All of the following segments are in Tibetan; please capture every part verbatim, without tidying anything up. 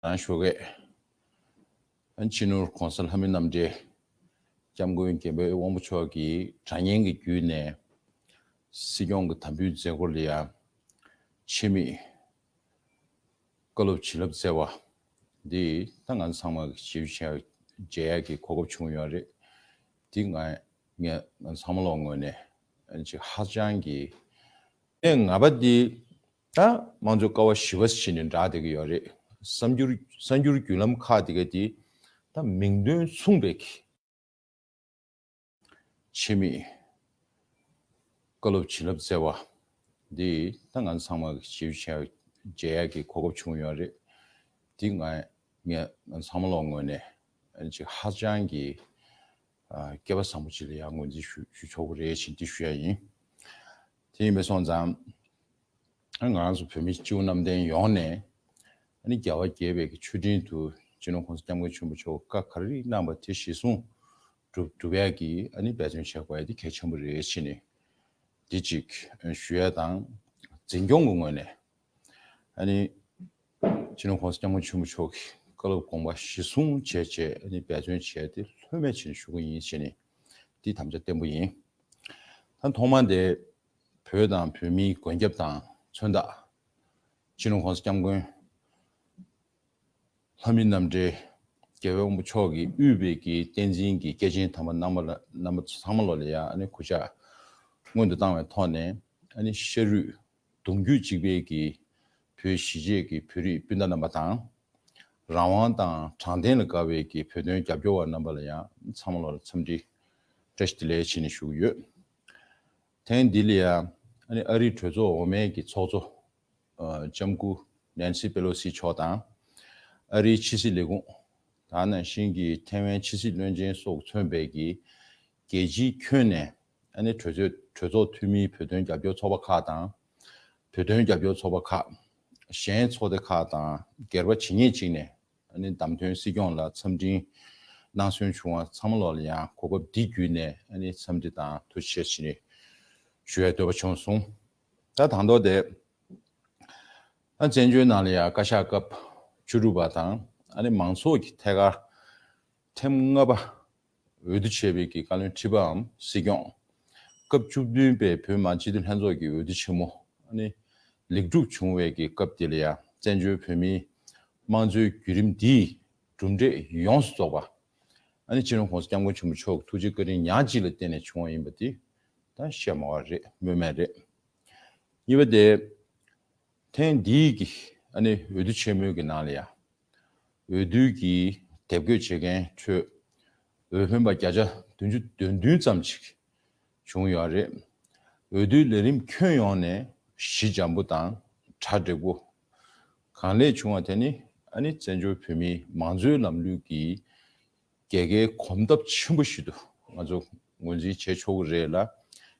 རང་ཞོགས་ཀས། སྤྱི་ནོར་༸གོང་ས་ལྷ་མི་རྣམ་འདྲེན་༸སྐྱབས་མགོན་རྒྱལ་བའི་དབང་པོ་མཆོག་གིས་དྲ་བརྙན་གྱི་བརྒྱུད་ནས་སྲིད་སྐྱོང་གི་དམ་འབུལ་མཛད་སྒོ་ལ་ཡང་ཆེད་དམིགས་བཀའ་སློབ་བྱིན་རླབས་སྩལ་བ་འདི་ད་ང་ཚང་མ་གི་ཞིབ་ཆ་མཇལ་ཡག་གི་གོ་སྐབས་བྱུང་ཡོད་རེད། འདི་ང་ང་ང་ཚང་མ་ལོག་ངོས་ནས་ཅིག་ཧ་ཅང་གི་ཨེ་ང་པ་འདི་ད་དམངས་གཙོའི་ཀ་བ་བཞི་པ་ཞིག་ནས་འདྲ་བསྡད་ཀྱི་ཡོད་རེད། གསར་འགྱུར་གསར་འགྱུར་བརྒྱུད་ལམ་ཁག་དེ་ག་དེ་ད་མིང་དོན་མཚུངས་པའི་ཆེད་དམིགས་བཀའ་སློབ་བྱིན་རླབས་སྩལ་བ་འདི་ད་ང་ཚང་མ་ཞིབ་ཆ་མཇལ་ཡག་གི་གོ་སྐབས་བྱུང་ཡོད་རེད། འདི་ང་ང་ང་ཚང་མ་ལོག་ངོས་ནས་ཅིག་ཧ་ཅང་གི་ཨ་སྐལ་པ་བཟང་པོ་ཅིག་ལ་ཡང་ངོས་འཛིན་ཞུ་ཞུ་ཆོག་གི་རེད་ཅེས་འདི་ཞུ་ཡ་ཡིན། དེ་ཡིན་པ་སོང་ཙང་ང་རང་ཚོ་བོད་མི་སྤྱི་བོ་གནམ་བསྟན་ཡོངས་ནས་ཨ་ནི་རྒྱལ་བ་དགྱེས་པའི་གི་མཆོད་སྤྲིན་དུ་སྤྱི་ནོར་༸གོང་ས་༸སྐྱབས་མགོན་ཆེན་པོ་མཆོག་བཀའ་ག་རེ་གནང་བ་དེ་གཞིར་བཟུང་སྒྲུབ་སྒྲུབ་ཡག་གི་ཨ་ནི་འབད་བརྩོན་བྱེད་དགོས་ཡ་དེ་གལ་ཆེན་པོ་རེད་ཅེས་ནས་འདི་གཅིག་ཞུ་ཡ་དང་། འཛིན་སྐྱོང་གི་ངོས་ནས་ཨ་ནི་སྤྱི་ནོར་༸གོང་ས་༸སྐྱབས་མགོན་ཆེན་པོ་མཆོག་གི་བཀའ་སློབ་དགོངས་པ་གཞིར་བཟུང་བྱས་བྱས་ཨ་ནི་འབད་བརྩོན་བྱས་ཏེ་ལྷོད་མེད་བྱས་ནས་ཞུ་གི་ཡིན་ཞེས་ནས་འདི་དམ་བཅའ་བརྟན་པོ་ཡིན། ད་ཐོག་མ་དེ་བོད་དང་བོད་མིའི་མགོན་སྐྱབས་དང་མཚོན་རྟགས་སྤྱི་ནོར་༸གོང་ས་༸སྐྱབས་མགོན་ལྷ་མི་རྣམ་འདྲེན་རྒྱལ་བའི་དབང་པོ་མཆོག་གིས་དབུས་པའི་གི་བསྟན་འཛིན་གྱི་སྐྱེས་ཆེན་དམ་པ་རྣམ་པ་ལ་རྣམ་པ་ཚང་མ་ལོ་ལ་ཡང་ཨ་ནི་གུས་ཕྱག་སྔོན་དུ་བཏང་བའི་ཐོག་ནས་ཨ་ནི་ཤ་རུས་གདུང་རྒྱུད་གཅིག་པའི་གི་བོད་གཞིས་བྱེས་ཀྱི་བོད་རིགས་སྤུན་ཟླ་རྣམ་པ་དང་། རང་དབང་དང་དྲང་བདེན་ལ་དགའ་བའི་གི་བོད་དོན་རྒྱབ་སྐྱོར་བ་རྣམ་པ་ལ་ཡང་ཚང་མ་ལོ་ལ་འཚམས་འདྲི་བཀྲ་ཤིས་བདེ་ལེགས་བྱས་ནས་ཞུ་གི་ཡོད། ཐེངས་འདི་ལ་ཡང་ཨ་ནི་ཨ་རིའི་གྲོས་ཚོགས་འོག་མའི་གི་ཚོགས་གཙོ་ལྕམ་སྐུ་ནན་སི་པེ་ལོ་སི་མཆོག་དང་། ཨ་རིའི་ཕྱི་སྲིད་ལས་ཁུངས་དེ་ནང་བཞིན་གྱི་ཐའེ་ཝན་ཕྱི་སྲིད་བློན་ཆེན་སོགས་མཚོན་པའི་གི་རྒྱལ་སྤྱིའི་ཁྱོན་ནས་ཨ་ནི་གྲོས་ཚོགས་གྲོས་ཚོགས་འཐུས་མིའི་བོད་དོན་རྒྱབ་སྐྱོར་ཚོགས་པ་ཁག་དང་། བོད་དོན་རྒྱབ་སྐྱོར་ཚོགས་པ་ཁག་གཞན་ཚོགས་སྡེ་ཁག་དང་སྒེར་པ་ཇི་སྙེད་ཅིག་ནས་ཨ་ནི་བདམས་ཐོན་སྲིད་སྐྱོང་ལ་འཚམས་འཕྲིན་གནང་སོན་བྱུང་བ་ཚང་མ་ལོ་ལ་ཡང་གོ་སྐབས་འདི་བརྒྱུད་ནས་ཨ་ནི་འཚམས་འདྲི་དང་ཐུགས་རྗེ་ཆེ་ཞུ་ནས་ཞུ་ཡའི་འདོད་པ་བྱུང་སོང་། ད་དང་ཐོག་དེ། ཨ་བཙན་བྱོལ་ནང་ལ་ཡང་བཀའ་ཤག་སྐབས་བཅུ་དྲུག་པ་དང་ཨ་ནི་མང་ཚོགས་ཀྱི་ཐད་ཀར་ཐེངས་ལྔ་པ་འོས་བསྡུ་བྱས་པའི་གི་བཀའ་བློན་ཁྲི་པའམ་སྲིད་སྐྱོང་། སྐབས་བཅུ་བདུན་པའི་བོད་མི་མང་སྤྱི་འཐུས་ལྷན་ཚོགས་ཀྱི་འོས་བསྡུ་ཆེན་མོ་ཨ་ནི་ལེགས་གྲུབ་བྱུང་བའི་གི་སྐབས་དེ་ལ་ཡང་བཙན་བྱོལ་བོད་མིའི་དམངས་གཙོའི་བརྒྱུད་རིམ་འདིའི་གྲུབ་འབྲས་ཡོངས་སུ་རྫོགས་པ་ཨ་ནི་སྤྱི་ནོར་༸གོང་ས་༸སྐྱབས་མགོན་ཆེན་པོ་མཆོག་ཐུགས་རྗེ་བཀའ་དྲིན་ཉག་གཅིག་ལ་བརྟེན་ནས་བྱུང་བ་ཡིན་པ་དེ་ད་བཤད་མ་དགོས་རེད། སྨོས་མེད་རེད། གཉིས་པ་དེ། ཐེངས་འདིའི་གི་ཨ་ནི་འོས་བསྡུ་ཆེན་མོའི་གི་ནང་ལ་ཡང་འོས་བསྡུའི་གི་དེབ་འགོད་བྱེད་མཁན་ཁྲོད་འོས་འཕེན་པ་བརྒྱ་ཆ་བདུན་ཅུ་དོན་བདུན་ཙམ་ཞིག་བྱུང་ཡོད་རེད། འོས་བསྡུའི་ལས་རིམ་ཁྱོན་ཡོངས་ནས་ཞི་འཇམ་པོ་དང་གྲ་འགྲིག་པོ་གང་ལེགས་བྱུང་བ་དེ་ནི་ཨ་ནི་བཙན་བྱོལ་བོད་མིའི་མང་གཙོའི་ལམ་ལུགས་ཀྱི་རྒྱལ་ཁའི་གོམ་སྟབས་ཆེན་པོ་ཞིག་ཏུ་ང་ཚོ་ངོས་འཛིན་བྱེད་ཆོག་གི་རེད་ལ།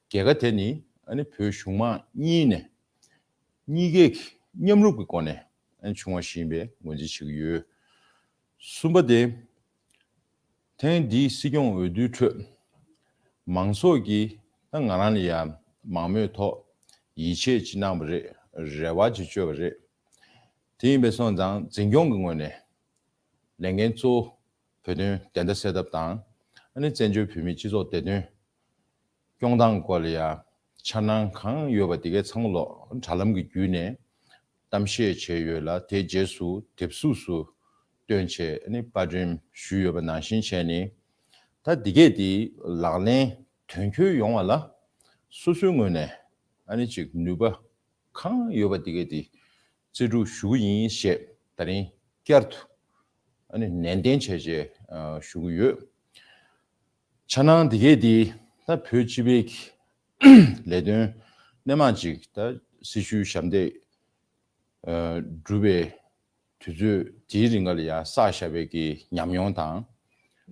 རྒྱལ་ཁ་དེ་ནི་ཨ་ནི་བོད་གཞུང་མང་གཉིས་ནས་གཉིས་ཀས་མཉམ་རུབ་ཀྱི་སྒོ་ནས་ཨ་ནི་བྱུང་བ་ཞིག་ཡིན་པའི་ངོས་འཛིན་བྱེད་ཀྱི་ཡོད། གསུམ་པ་དེ། ཐེངས་འདིའི་སྲིད་སྐྱོང་འོས་བསྡུའི་ཁྲོད་མང་ཚོགས་ཀྱིས་ད་ང་རང་ལ་ཡང་མང་མོས་ཐོག་ཡིད་ཆེས་ཅིག་གནང་བ་རེད། རེ་བ་ཅིག་བཅོལ་བ་རེད། དེ་ཡིན་པས་སོང་ཙང་འཛིན་སྐྱོང་གི་ངོས་ནས་ལས་འགན་གཙོ་བོ་བོད་དོན་བདེན་མཐའ་གསལ་ཐབས་དང་ཨ་ནི་བཙན་བྱོལ་བོད་མིའི་སྤྱི་ཚོགས་བདེ་དོན་སྐྱོང་སྟངས་སྐོར་ལ་ཡང་འཆར་སྣང་གང་ཡོད་པ་དེ་གའི་ཚང་མ་ལོ་དྲ་ལམ་གྱི་བརྒྱུད་ནས་གཏམ་བཤད་བྱས་ཡོད་ལ། དེའི་རྗེས་སུ་དེབ་གཟུགས་སུ་བཏོན་བྱས་ཨ་ནི་པར་སྐྲུན་ཞུས་ཡོད་པ་ནང་བཞིན་བྱས་ནས། ད་འདི་གས་དེ་ལག་ལེན་དོན་འཁྱོལ་ཡོང་བ་ལ་སོ་སོའི་ངོས་ནས་ཨ་ནི་ཅིག་ནུས་པ་གང་ཡོད་པ་དེ་གས་དེ་རྩལ་སྤྲུགས་ཞུ་གི་ཡིན་ཞེས་ད་རིང་བསྐྱར་དུ་ཨ་ནི་ནན་ཏན་བྱས་བྱས་ཨ་ཞུ་གི་ཡོད། འཆར་སྣང་དེ་གས་དེ་ད་བོད་སྤྱི་པའི་གི་ལས་དོན་སྣེ་མང་ཅིག་ད་སྲི་ཞུའི་ཞབས་འདེགས་ཨ་སྒྲུབ་པའི་དུས་ཚོད་དེའི་རིང་ག་ལ་ཡང་བསགས་བཞག་པའི་གི་ཉམས་མྱོང་དང་།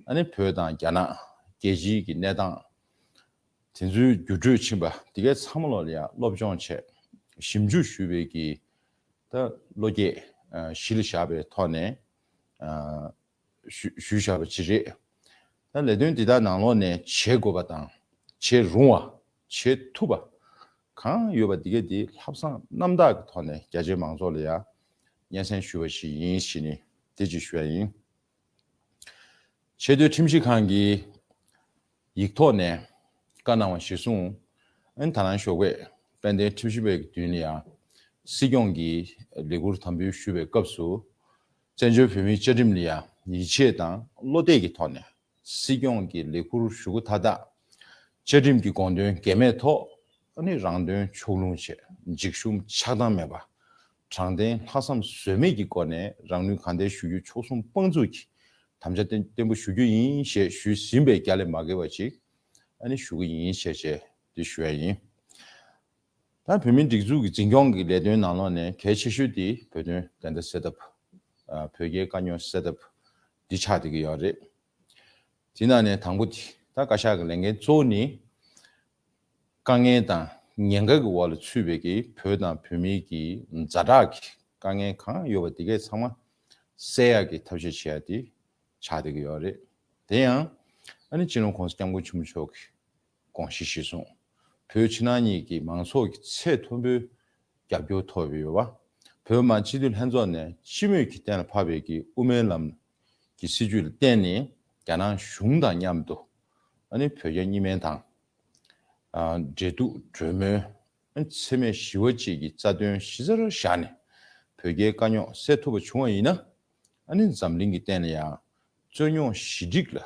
ཨ་ནི་བོད་དང་རྒྱ་ནག་རྒྱལ་སྤྱིའི་གི་གནས་སྟངས་དེ་ཚོའི་འགྱུར་འགྲོས་ཕྱིན་པ་དེ་གའི་ཚང་མ་ལོ་ལ་ཡང་སློབ་སྦྱོང་བྱས་ཞིབ་འཇུག་ཞུས་པའི་གི་ད་བློ་སྐྱེད་ཨ་གཞི་ལ་བཞག་པའི་ཐོག་ནས་ཨ་ཞུ་ཞུས་བཞག་པ་ཅིག་རེད། ད་ལས་དོན་འདི་དག་ནང་ལོགས་ནས་བྱེད་དགོས་པ་དང་བྱེད་རུང་བ་བྱེད་ཐུབ་པ་གང་ཡོད་པ་འདི་གས་འདི་ལྷག་བསམ་རྣམ་དག་གི་ཐོག་ནས་རྒྱ་ཆེའི་མང་ཚོགས་ལ་ཡང་སྙན་སེང་ཞུ་བ་ཞིག་ཡིན་ཞེས་ནི་ དེ་ཅིག་ཞུ་ཡ་ཡིན། ཆེས་མཐོའི་ཁྲིམས་ཞིབ་ཁང་གིས་ཡིག་ཐོག་ནས་བཀའ་གནང་བ་གཞིར་བཟུང་། ཨ་ནི་ད་ལན་ཞོགས་པའི་དཔལ་ལྡན་ཁྲིམས་ཞིབ་པའི་མདུན་ལ་ཡང་སྲིད་སྐྱོང་གི་ལས་ཁུར་དམ་འབུལ་ཞུ་བའི་སྐབས་སུ། བཙན་བྱོལ་བོད་མིའི་བཅའ་ཁྲིམས་ལ་ཡང་ཡིད་ཆེས་དང་བློ་གཏད་ཀྱི་ཐོག་ནས་སྲིད་སྐྱོང་གི་ལས་ཁུར་ཞུ་སྒོ་མཐའ་དག་བཅའ་ཁྲིམས་ཀྱི་དགོངས་དོན་འགལ་མེད་ཐོག་ཨ་ནི་རང་དོན་ཕྱོགས་ལྷུང་བྱས། འཇིགས་ཞུམ་ཆགས་སྡང་མེད་པ། དྲང་བདེན་ལྷག་བསམ་ཟོལ་མེད་ཀྱི་སྒོ་ནས་རང་ནུས་གང་ཐད་ཞུ་རྒྱུ། ཆོལ་གསུམ་དཔང་བཙུགས་ཀྱིས་དམ་བཅའ་བརྟན་བརྟན་པོ་ཞུ་རྒྱུ་ཡིན་ཞེས་ཞུས་ཟིན་པའི་རྒྱ་ལས་མ་བརྒལ་བ་ཅིག་ཨ་ནི་ཞུ་གི་ཡིན་ཞེས་བྱས་འདི་ཞུ་ཡ་ཡིན། ད་བོད་མིའི་སྒྲིག་འཛུགས་ཀྱི་འཛིན་སྐྱོང་གི་ལས་དོན་ནང་ལོགས་ནས་གལ་ཆེ་ཤོས་དེ་བོད་དོན་བདེན་མཐའ་གསལ་ཐབས། ཨ། བོད་རྒྱའི་དཀའ་རྙོག་སེལ་ཐབས་འདི་ཆགས་བསྡད་ཀྱི་ཡོད་རེད། དེ་ནང་ནས་དང་པོ་དེ་ད་བཀའ་ཤག་གི་ལས་འགན་གཙོ་བོ་ནི། དཀའ་ངལ་དང་ཉེན་ཁ་གི་འོག་ལ་ཚུད་པའི་གི་བོད་དང་བོད་མིའི་གི་ཛ་དྲག་གི་དཀའ་ངལ་གང་ཡོད་པ་དེ་གས་ཚང་མ་སེལ་ཡག་གི་ཐབས་ཤེས་བྱེད་ཡག་དེ་ཆགས་བསྡད་ཀྱི་ཡོད་རེད། དེ་ཡང་ཨ་ནི་སྤྱི་ནོར་༸གོང་ས་༸སྐྱབས་མགོན་ཆེན་པོ་མཆོག་གི་དགོངས་གཞི་གཞིར་བཟུང་། བོད་ཕྱི་ནང་གཉིས་ཀྱི་མང་ཚོགས་ཀྱི་ཚད་མཐོན་པོའི་རྒྱབ་སྐྱོར་ཐོབ་ཡོད་པ། བོད་མི་མང་སྤྱི་འཐུས་ལྷན་ཚོགས་ནས་སྤྱི་མོས་ཀྱི་གཏན་ལ་ཕབ་པའི་གི་དབུ་མའི་ལམ་གྱི་སྲིད་བྱུས་ལ་བརྟེན་ནས་རྒྱ་ནག་གཞུང་དང་མཉམ་དུ་ཨ་ནི་བོད་རྒྱ་གཉིས་སྨན་དང་། ཨ། འབྲེལ་གཏུག་གྲོས་མོལ། ཨ་ནི་འཚེ་མེད་ཞི་བ་བཅས་ཀྱི་རྩ་དོན་གཞི་རྩར་བཞག་ནས་བོད་རྒྱའི་དཀའ་རྙོག་སེལ་ཐུབ་པ་བྱུང་བ་ཡིན་ན། ཨ་ནི་འཛམ་གླིང་གི་སྟེང་ལ་ཡང་རྩོད་རྙོག་ཞི་འགྲིག་ལ་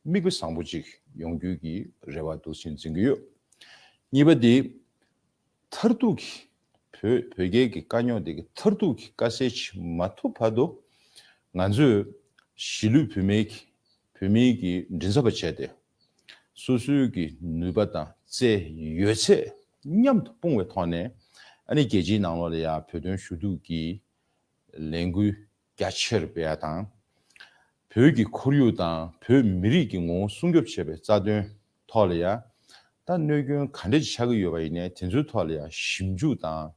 དམིགས་པ་བཟང་པོ་ཅིག་ཡོང་རྒྱུའི་གི་རེ་བ་འདུག་སེ་འཛིན་གྱི་ཡོད། གཉིས་པ་དེ། མཐར་ཐུག་གི་བོད་བོད་རྒྱའི་གི་དཀའ་རྙོག་དེ་གི་མཐར་ཐུག་གི་དཀའ་སེལ་ཅིག་མ་ཐུབ་བར་དུ། ང་ཚོས་གཞིས་ལུས་བོད་མིའི་གི་བོད་མིའི་གི་མགྲིན་ཚབ་པ་བྱས་ཏེ། སོ་སོའི་གི་ནུས་པ་དང་རྩལ་ཡོད་ཚད་མཉམ་དུ་སྤུངས་པའི་ཐོག་ནས། ཨ་ནི་རྒྱལ་སྤྱིའི་ནང་ལོགས་ལ་ཡང་བོད་དོན་ཞུ་གཏུག་གི་ལས་འགུལ་རྒྱ་ཆེར་སྤེལ་ཡ་དང་། བོད་ཀྱི་ཁོར་ཡུག་དང་བོད་མི་རིགས་ཀྱི་ངོ་བོ་སྲུང་སྐྱོབ་བྱེད་པའི་རྩ་དོན་ཐོག་ལ་ཡང་། ད་གནོད་སྐྱོན་ག་འདྲ་ཞིག་ཆགས་ཀྱི་ཡོད་པ་ཡིན་ནའི་དེ་ཚོའི་ཐོག་ལ་ཡང་ཞིབ་འཇུག་དང་།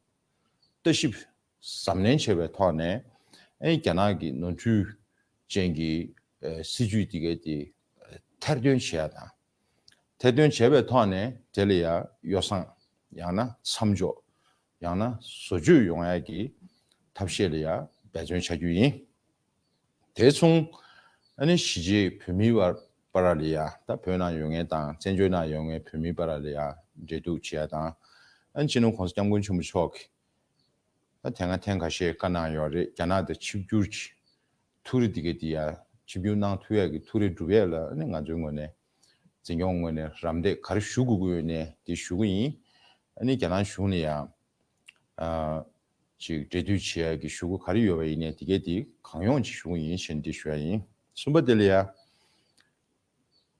ལྟ་ཞིབ་གཟབ་ནན་བྱས་པའི་ཐོག་ནས། ཨེ། རྒྱ་ནག་གི་ནོར་འཁྲུལ་ཅན་གྱི་ཨེ་སྲིད་ཇུས་དེ་གའི་དེ་ཐེར་འདོན་བྱེད་ཡ་དང་། ཐེར་འདོན་བྱས་པའི་ཐོག་ནས་དེ་ལ་ཡ་ཡོ་བསྲང་། ཡང་ན་མཚམས་འཇོག་ཡང་ན་བཟོ་བཅོས་ཡོང་ཡ་གི་ཐབས་ཤེས་ལ་ཡ་འབད་བརྩོན་བྱ་རྒྱུ་ཡིན། དེ་མཚུངས། ཨ་ནི་གཞིས་བྱེས་བོད་མིའི་བར་བར་ལ་ཡ། ད་བོད་ནང་ཡོད་མཁན་དང་བཙན་བྱོལ་ནང་ཡོད་མཁན་བོད་མིའི་བར་ལ་ཡ་འབྲེལ་གཏུག་བྱེད་ཡ་དང་། ཨ་ནི་སྤྱི་ནོར་༸གོང་ས་༸སྐྱབས་མགོན་ཆེན་པོ་མཆོག་གིས་ད་དེ་སྔ་ཐེངས་ཁ་ཤས་བཀའ་གནང་ཡོད་རེད། རྒྱ་ནག་དང་ཆིབས་བསྒྱུར་གྱི་ཐུགས་རེ་འདི་གའི་འདི་ཡ་ཆིབས་བསྒྱུར་གནང་ཐུབ་ཡ་གི་ཐུགས་རེ་སྒྲུབ་ཡ་ལ། ཨ་ནི་ང་ཚོའི་ངོས་ནས་འཛིན་སྐྱོང་ངོས་ནས་རམ་འདེགས་ག་རེ་ཞུ་དགོས་ཀྱི་ཡོད་ནའི་དེ་ཞུ་གི་ཡིན། ཨ་ནི་རྒྱ་ནག་གཞུང་ནས་ཡང་ཨ་ཅིག་འབྲེལ་མཐུད་བྱེད་ཡ་གི་ཞུ་སྒོ་ག་རེ་ཡོད་པ་ཡིན་ནའི་དེ་གའི་དེ་གང་ཡོང་ཅིག་ཞུ་གི་ཡིན་ཞེས་འདི་ཞུ་ཡ་ཡིན། གསུམ་པ་དེ་ལ་ཡ།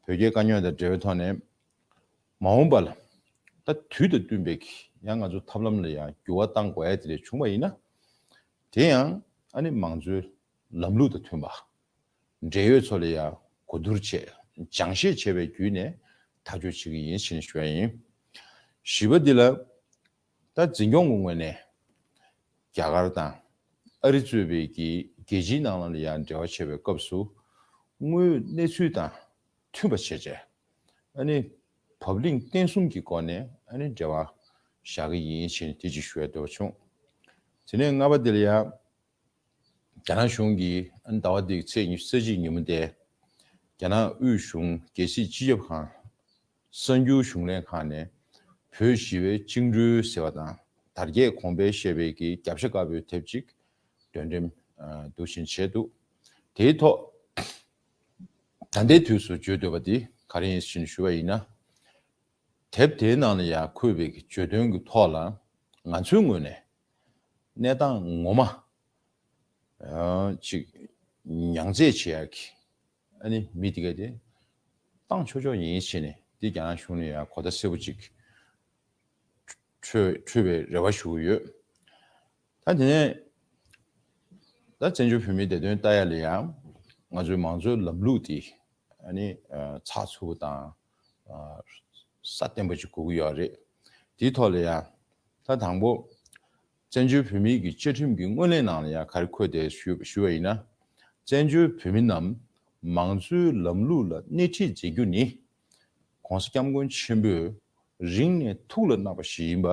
བོད་རྒྱའི་དཀའ་རྙོག་དང་འབྲེལ་བའི་ཐོག་ནས། མ་འོངས་པ་ལ་ད་དུས་དང་བསྟུན་པའི་གི་ཡང་ང་ཚོ་ཐབས་ལམ་ལ་ཡང་འགྱུར་བ་གཏང་དགོས་ཡ་དེ་འདྲ་བྱུང་བ་ཡིན་ན། དེ་ཡང་ཨ་ནི་མང་གཙོའི་ལམ་ལུགས་དང་མཐུན་པ། འབྲེལ་ཡོད་ཚོ་ལ་ཡང་གོ་བསྡུར་བྱས། སྦྱང་བཤད་བྱས་པའི་བརྒྱུད་ནས་ཐག་གཅོད་བྱེད་ཀྱི་ཡིན་ཞེས་ཞུ་ཡ་ཡིན། བཞི་པ་འདི་ལ། ད་འཛིན་སྐྱོང་གི་ངོས་ནས་རྒྱ་གར་དང་ཨ་རི་གཙོས་པའི་གི་རྒྱལ་སྤྱིའི་ནང་ལ་ཡང་འབྲེལ་བ་བྱེད་པའི་སྐབས་སུ། དངོས་ཡོད་གནས་ཚུལ་དང་མཐུན་པ་བྱས་བྱས། ཨ་ནི་བབ་བརླིང་བརྟན་གསུམ་གྱི་སྒོ་ནས་ཨ་ནི་འབྲེལ་བ་བཞག་གི་ཡིན་ཞེས་དེ་ཅིག་ཞུ་ཡ་འདོད་པ་བྱུང་། དེ་ནས་ལྔ་པ་འདི་ལ་ཡང་། རྒྱ་ནག་གཞུང་གིས་ཟླ་བ་འདིའི་ཚེས་ཉི་ཤུ་རྩ་གཅིག་ཉིན་མོ་དེ། རྒྱ་ནག་དབུས་གཞུང་རྒྱལ་སྲིད་སྤྱི་ཁྱབ་ཁང་། གསར་འགྱུར་གཞུང་ལས་ཁང་ནས་བོད་ཞི་བའི་བཅིངས་འགྲོལ་ཟེར་བ་དང་དར་རྒྱས་གོང་འཕེལ་ཞེས་པའི་གི་རྒྱབ་ཤ་དཀར་པོའི་དེབ་ཅིག་འདོན་འགྲེམས་འདུག་བཞིན་བྱས་འདུག་དེའི་ཐོག་ད་ལྟའི་དུས་སུ་བརྗོད་འདོད་པ་འདི་ག་རེ་ཡིན་ཞེས་ཞུ་བ་ཡིན་ན། དེབ་དེའི་ནང་ལ་ཡང་འཁོད་པའི་གི་བརྗོད་དོན་གྱི་ཐོག་ལ་ང་ཚོའི་ངོས་ནས་གནས་སྟངས་ངོ་མ་ཨ་ཅིག་མྱང་རྩད་བྱེད་ཡག་གི་ཨ་ནི་མི་དེ་ག་དེ་བཏང་ཆོག་ཆོག་ཡིན་ཞེས་ནས་འདི་རྒྱ་ནག་གཞུང་ནས་ཡང་གོ་བརྡ་གསལ་པོ་ཅིག་འཕྲོད་འཕྲོད་པའི་རེ་བ་ཞུ་གི་ཡོད། ད་དེ་ནས་ད་བཙན་བྱོལ་བོད་མིའི་བདེ་དོན་ལྟ་ཡ་ལ་ཡང་ང་ཚོའི་མང་གཙོའི་ལམ་ལུགས་དེ་ཨ་ནི་ཨ་ཚགས་ཚུད་པོ་དང་ཨ་སྲ་བརྟན་པོ་ཅིག་དགོས་ཀྱི་ཡོད་རེད། དེའི་ཐོག་ལ་ཡང་ད་དང་པོ་བཙན་བྱོལ་བོད་མིའི་གི་བཅའ་ཁྲིམས་ཀྱི་སྔོན་གླེང་ནང་ལ་ཡང་ག་རེ་འཁོད་དེ་ཞུ་ཞུ་བ་ཡིན་ན། བཙན་བྱོལ་བོད་མི་རྣམས་མང་གཙོའི་ལམ་ལུགས་ལ་སྣེ་ཁྲིད་མཛད་རྒྱུ་ནི། ༸གོང་ས་༸སྐྱབས་མགོན་ཆེན་པོས་རིང་ནས་ཐུགས་ལ་བརྣག་པ་ཞིག་ཡིན་པ་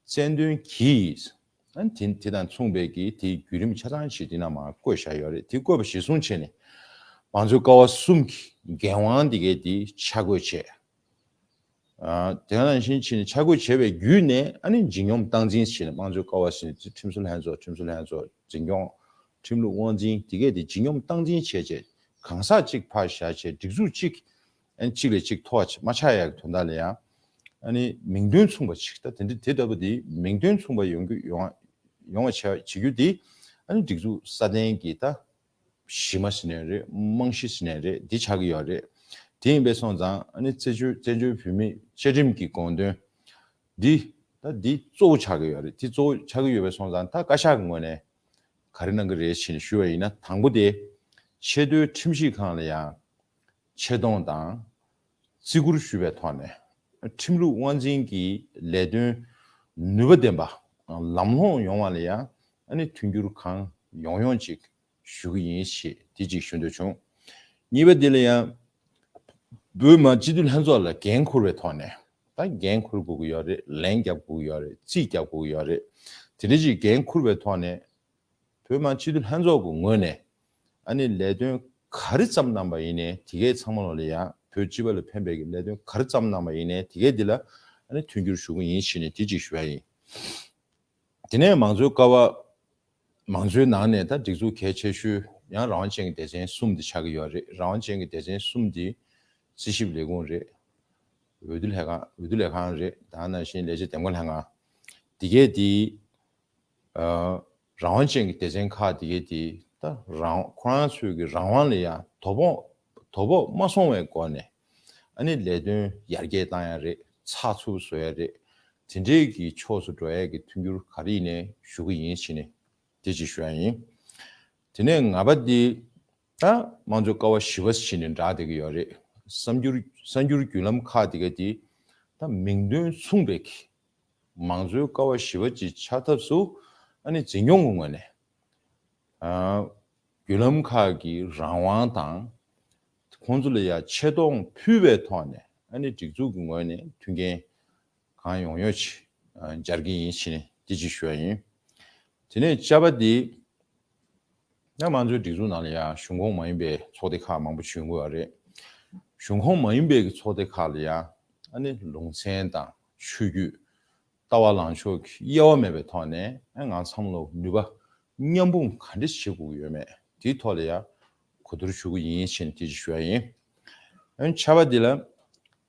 མཚན་འདོན་གྱིས། ཨ་ནི་དེ་དེ་དང་མཚུངས་པའི་གི་དེའི་བརྒྱུད་རིམ་ཆ་ཚང་ཞིག་དེ་ནང་མར་བཀོད་བཞག་ཡོད་རེད། དེ་བཀོད་པ་གཞིར་བཟུང་བྱས་ནས་བང་མཛོད་ཀ་བ་གསུམ་གྱི་འགན་དབང་དེ་གའི་དེ་ཆ་བགོས་བྱས། ཨ་དེ་ནང་བཞིན་བྱས་ནས་ཆ་བགོས་བྱས་པའི་བརྒྱུད་ནས་ཨ་ནི་འཇིགས་སྙོམས་སྟངས་འཛིན་བྱས་ནས་བང་མཛོད་ཀ་བ་ཟེར་ནས་ཁྲིམས་སྲོལ་ལྷན་ཚོགས། ཁྲིམས་སྲོལ་ལྷན་ཚོགས། འཛིན་སྐྱོང་། ཁྲིམས་ལུགས་དབང་འཛིན་དེ་གའི་དེ་འཇིགས་སྙོམས་སྟངས་འཛིན་བྱས་བྱས་གང་ཟག་གཅིག་ཕར་བཞག་བྱས་སྒྲིག་འཛུགས་གཅིག་ཨ་ནི་གཅིག་ལས་གཅིག་མཐོ་བ་མ་ཆགས་ཡག་གི་དོན་དག་ལ་ཡང་། ཨ་ནི་མིང་དོན་མཚུངས་པ་ཅིག་ད་དེ་འདྲ་དེ་ལྟ་བུ་དེ་མིང་དོན་མཚུངས་པ་ཡོང་རྒྱུ་ཡོང་ཡོང་བ་བྱ་བྱེད་རྒྱུ་དེ་ཨ་ནི་སྒྲིག་འཛུགས་སྲ་བརྟན་གྱི་ད་གཞི་མ་ཟེར་ནའི་རེད། རྨང་གཞི་ཟེར་ནའི་རེད། འདི་ཆགས་ཀྱི་ཡོད་རེད། དེ་ཡིན་པས་སོང་ཙང་ཨ་ནི་བཙན་བྱོལ་བཙན་བྱོལ་བོད་མིའི་བཅའ་ཁྲིམས་ཀྱི་དགོངས་དོན་འདི་ད་འདི་གཙོ་བོ་ཆགས་ཀྱི་ཡོད་རེད། འདི་གཙོ་བོ་ཆགས་ཀྱི་ཡོད་པས་སོང་ཙང་ད་བཀའ་ཤག་གི་ངོས་ནས་ག་རེ་གནང་གི་རེད་ཞེས་ཞུས་པ་ཡིན་ན། དང་པོ་དེ་ཆེས་མཐོའི་ཁྲིམས་ཞིབ་ཁང་ལ་ཡང་ཆེ་མཐོང་དང་བརྩི་བཀུར་ཞུ་བའི་ཐོག་ནས་ཁྲིམས་ལུགས་དབང་འཛིན་གྱི་ལས་དོན་ནུས་པ་ལྡན་པ་ལམ་ལྷོང་ཡོང་བ་ལ་ཡང་ཨ་ནི་མཐུན་འགྱུར་གང་ཡོང་ཡོང་ཅིག་ཞུ་གི་ཡིན་ཞེས་དེ་གཅིག་ཞུ་འདོད་བྱུང་། གཉིས་པ་དེ་ལ་ཡང་བོད་མི་སྤྱི་འཐུས་ལྷན་ཚོགས་ལ་འགན་འཁུར་བའི་ཐོག་ནས་ད་འགན་འཁུར་དགོས་ཀྱི་ཡོད་རེད། ལན་རྒྱབ་དགོས་ཀྱི་ཡོད་རེད། རྩིས་རྒྱབ་དགོས་ཀྱི་ཡོད་རེད། དེ་འདྲ་ཅིག་འགན་འཁུར་བའི་ཐོག་ནས་བོད་མི་སྤྱི་འཐུས་ལྷན་ཚོགས་ཀྱི་ངོས་ནས་ཨ་ནི་ལས་དོན་ག་རེ་བརྩམས་གནང་པ་ཡིན་ནའི་དེ་གའི་ཚང་མ་ལོ་ལ་ཡང་བོད་སྤྱི་པ་ལ་ཕན་པའི་གི་ལས་དོན་ག་རེ་བརྩམས་གནང་པ་ཡིན་ནའི་དེ་གའི་འདི་ལ་ཨ་ནི་མཐུན་འགྱུར་ཞུ་གི་ཡིན་ཞེས་ནས་དེ་གཅིག་ཞུ་ཡ་ཡིན། དེ་ནས་མང་གཙོའི་ཀ་བ། མང་གཙོའི་ནང་ནས་ད་སྒྲིག་འཛུགས་གལ་ཆེ་ཤོས་ཡང་རང་དབང་ཅན་གྱི་སྡེ་ཚན་གསུམ་དེ་ཆགས་ཀྱི་ཡོད་རེད། རང་དབང་ཅན་གྱི་སྡེ་ཚན་གསུམ་དེ་རྩིས་ཞིབ་ལས་ཁུངས་རེད། འོས་བསྡུ་ལས་ཁང་། འོས་བསྡུ་ལས་ཁང་རེད། ད་ནང་བཞིན་ལས་བྱེད་འདེམས་ཁོངས་ལྷན་ཁང་། དེ་གས་དེ་ཨ་རང་དབང་ཅན་གྱི་སྡེ་ཚན་ཁག་དེ་གས་དེ་ད་རང་ཁོ་རང་ཚོའི་གི་རང་དབང་ལ་ཡང་དོ་ཕོག་དོ་ཕོག་མ་སོང་བའི་སྒོ་ནས་ཨ་ནི་ལས་དོན་ཡར་རྒྱས་བཏང་ཡ་རེད། ཚགས་ཚུད་བཟོ་ཡ་རེད། དེ་འདྲའི་གི་ཕྱོགས་སུ་འགྲོ་ཡ་གི་མཐུན་འགྱུར་ག་རེ་ཡིན་ནའི་ཞུ་གི་ཡིན་ཞེས་ནས་དེ་ཅིག་ཞུ་ཡ་ཡིན། དེ་ནས་ལྔ་པ་དེ་ད་དམངས་གཙོའི་ཀ་བ་བཞི་པ་ཞེས་ནས་འདྲ་བསྡད་ཀྱི་ཡོད་རེད། གསར་འགྱུར་གསར་འགྱུར་བརྒྱུད་ལམ་ཁག་དེ་ག་དེ་ད་མིང་དོན་མཚུངས་པའི་གི་མང་གཙོའི་ཀ་བ་བཞི་པ་ཅིག་ཆགས་ཐབས་སུ་ཨ་ནི་འཛིན་སྐྱོང་གི་ངོས་ནས་ཨ་བརྒྱུད་ལམ་ཁག་གི་རང་དབང་དང་ཁོང་ཚོ་ལ་ཡང་ཆེ་མཐོང་ཕུལ་བའི་ཐོག་ནས་ཨ་ནི་སྒྲིག་འཛུགས་ཀྱི་ངོས་ནས་མཐུན་རྐྱེན་གང་ཡོང་ཡོད་ཅིག་ཨ་སྦྱར་གྱི་ཡིན་ཞེས་ནས་འདི་ཅིག་ཞུ་བ་ཡིན། དེ་ནས་བཅའ་པ་འདི་ཡང་དམངས་གཙོའི་སྒྲིག་འཛུགས་ནང་ལ་ཡང་གཞུང་ཁོངས་མ་ཡིན་པའི་ཚོགས་སྡེ་ཁག་མང་པོ་བྱུང་དགོས་པ་རེད། གཞུང་ཁོངས་མ་ཡིན་པའི་གི་ཚོགས་སྡེ་ཁག་ལ་ཡང་ཨ་ནི་ལུང་ཚན་དང་ཆོས་བརྒྱུད། ལྟ་བ་ལངས་ཕྱོགས་ཀྱི་དབྱེ་བ་མེད་པའི་ཐོག་ནས་ཨ་ང་ཚང་མ་ལོ་ནུས་པ་མཉམ་སྤུངས་ག་འདྲ་བྱེད་དགོས་ཀྱི་ཡོད་མེད་དེའི་ཐོག་ལ་ཡང་གོ་བསྡུར་ཞུ་གི་ཡིན་ཞེས་དེ་ཅིག་ཞུ་ཡ་ཡིན། ཨ་ནི་ཆ་བ་འདི་ལ་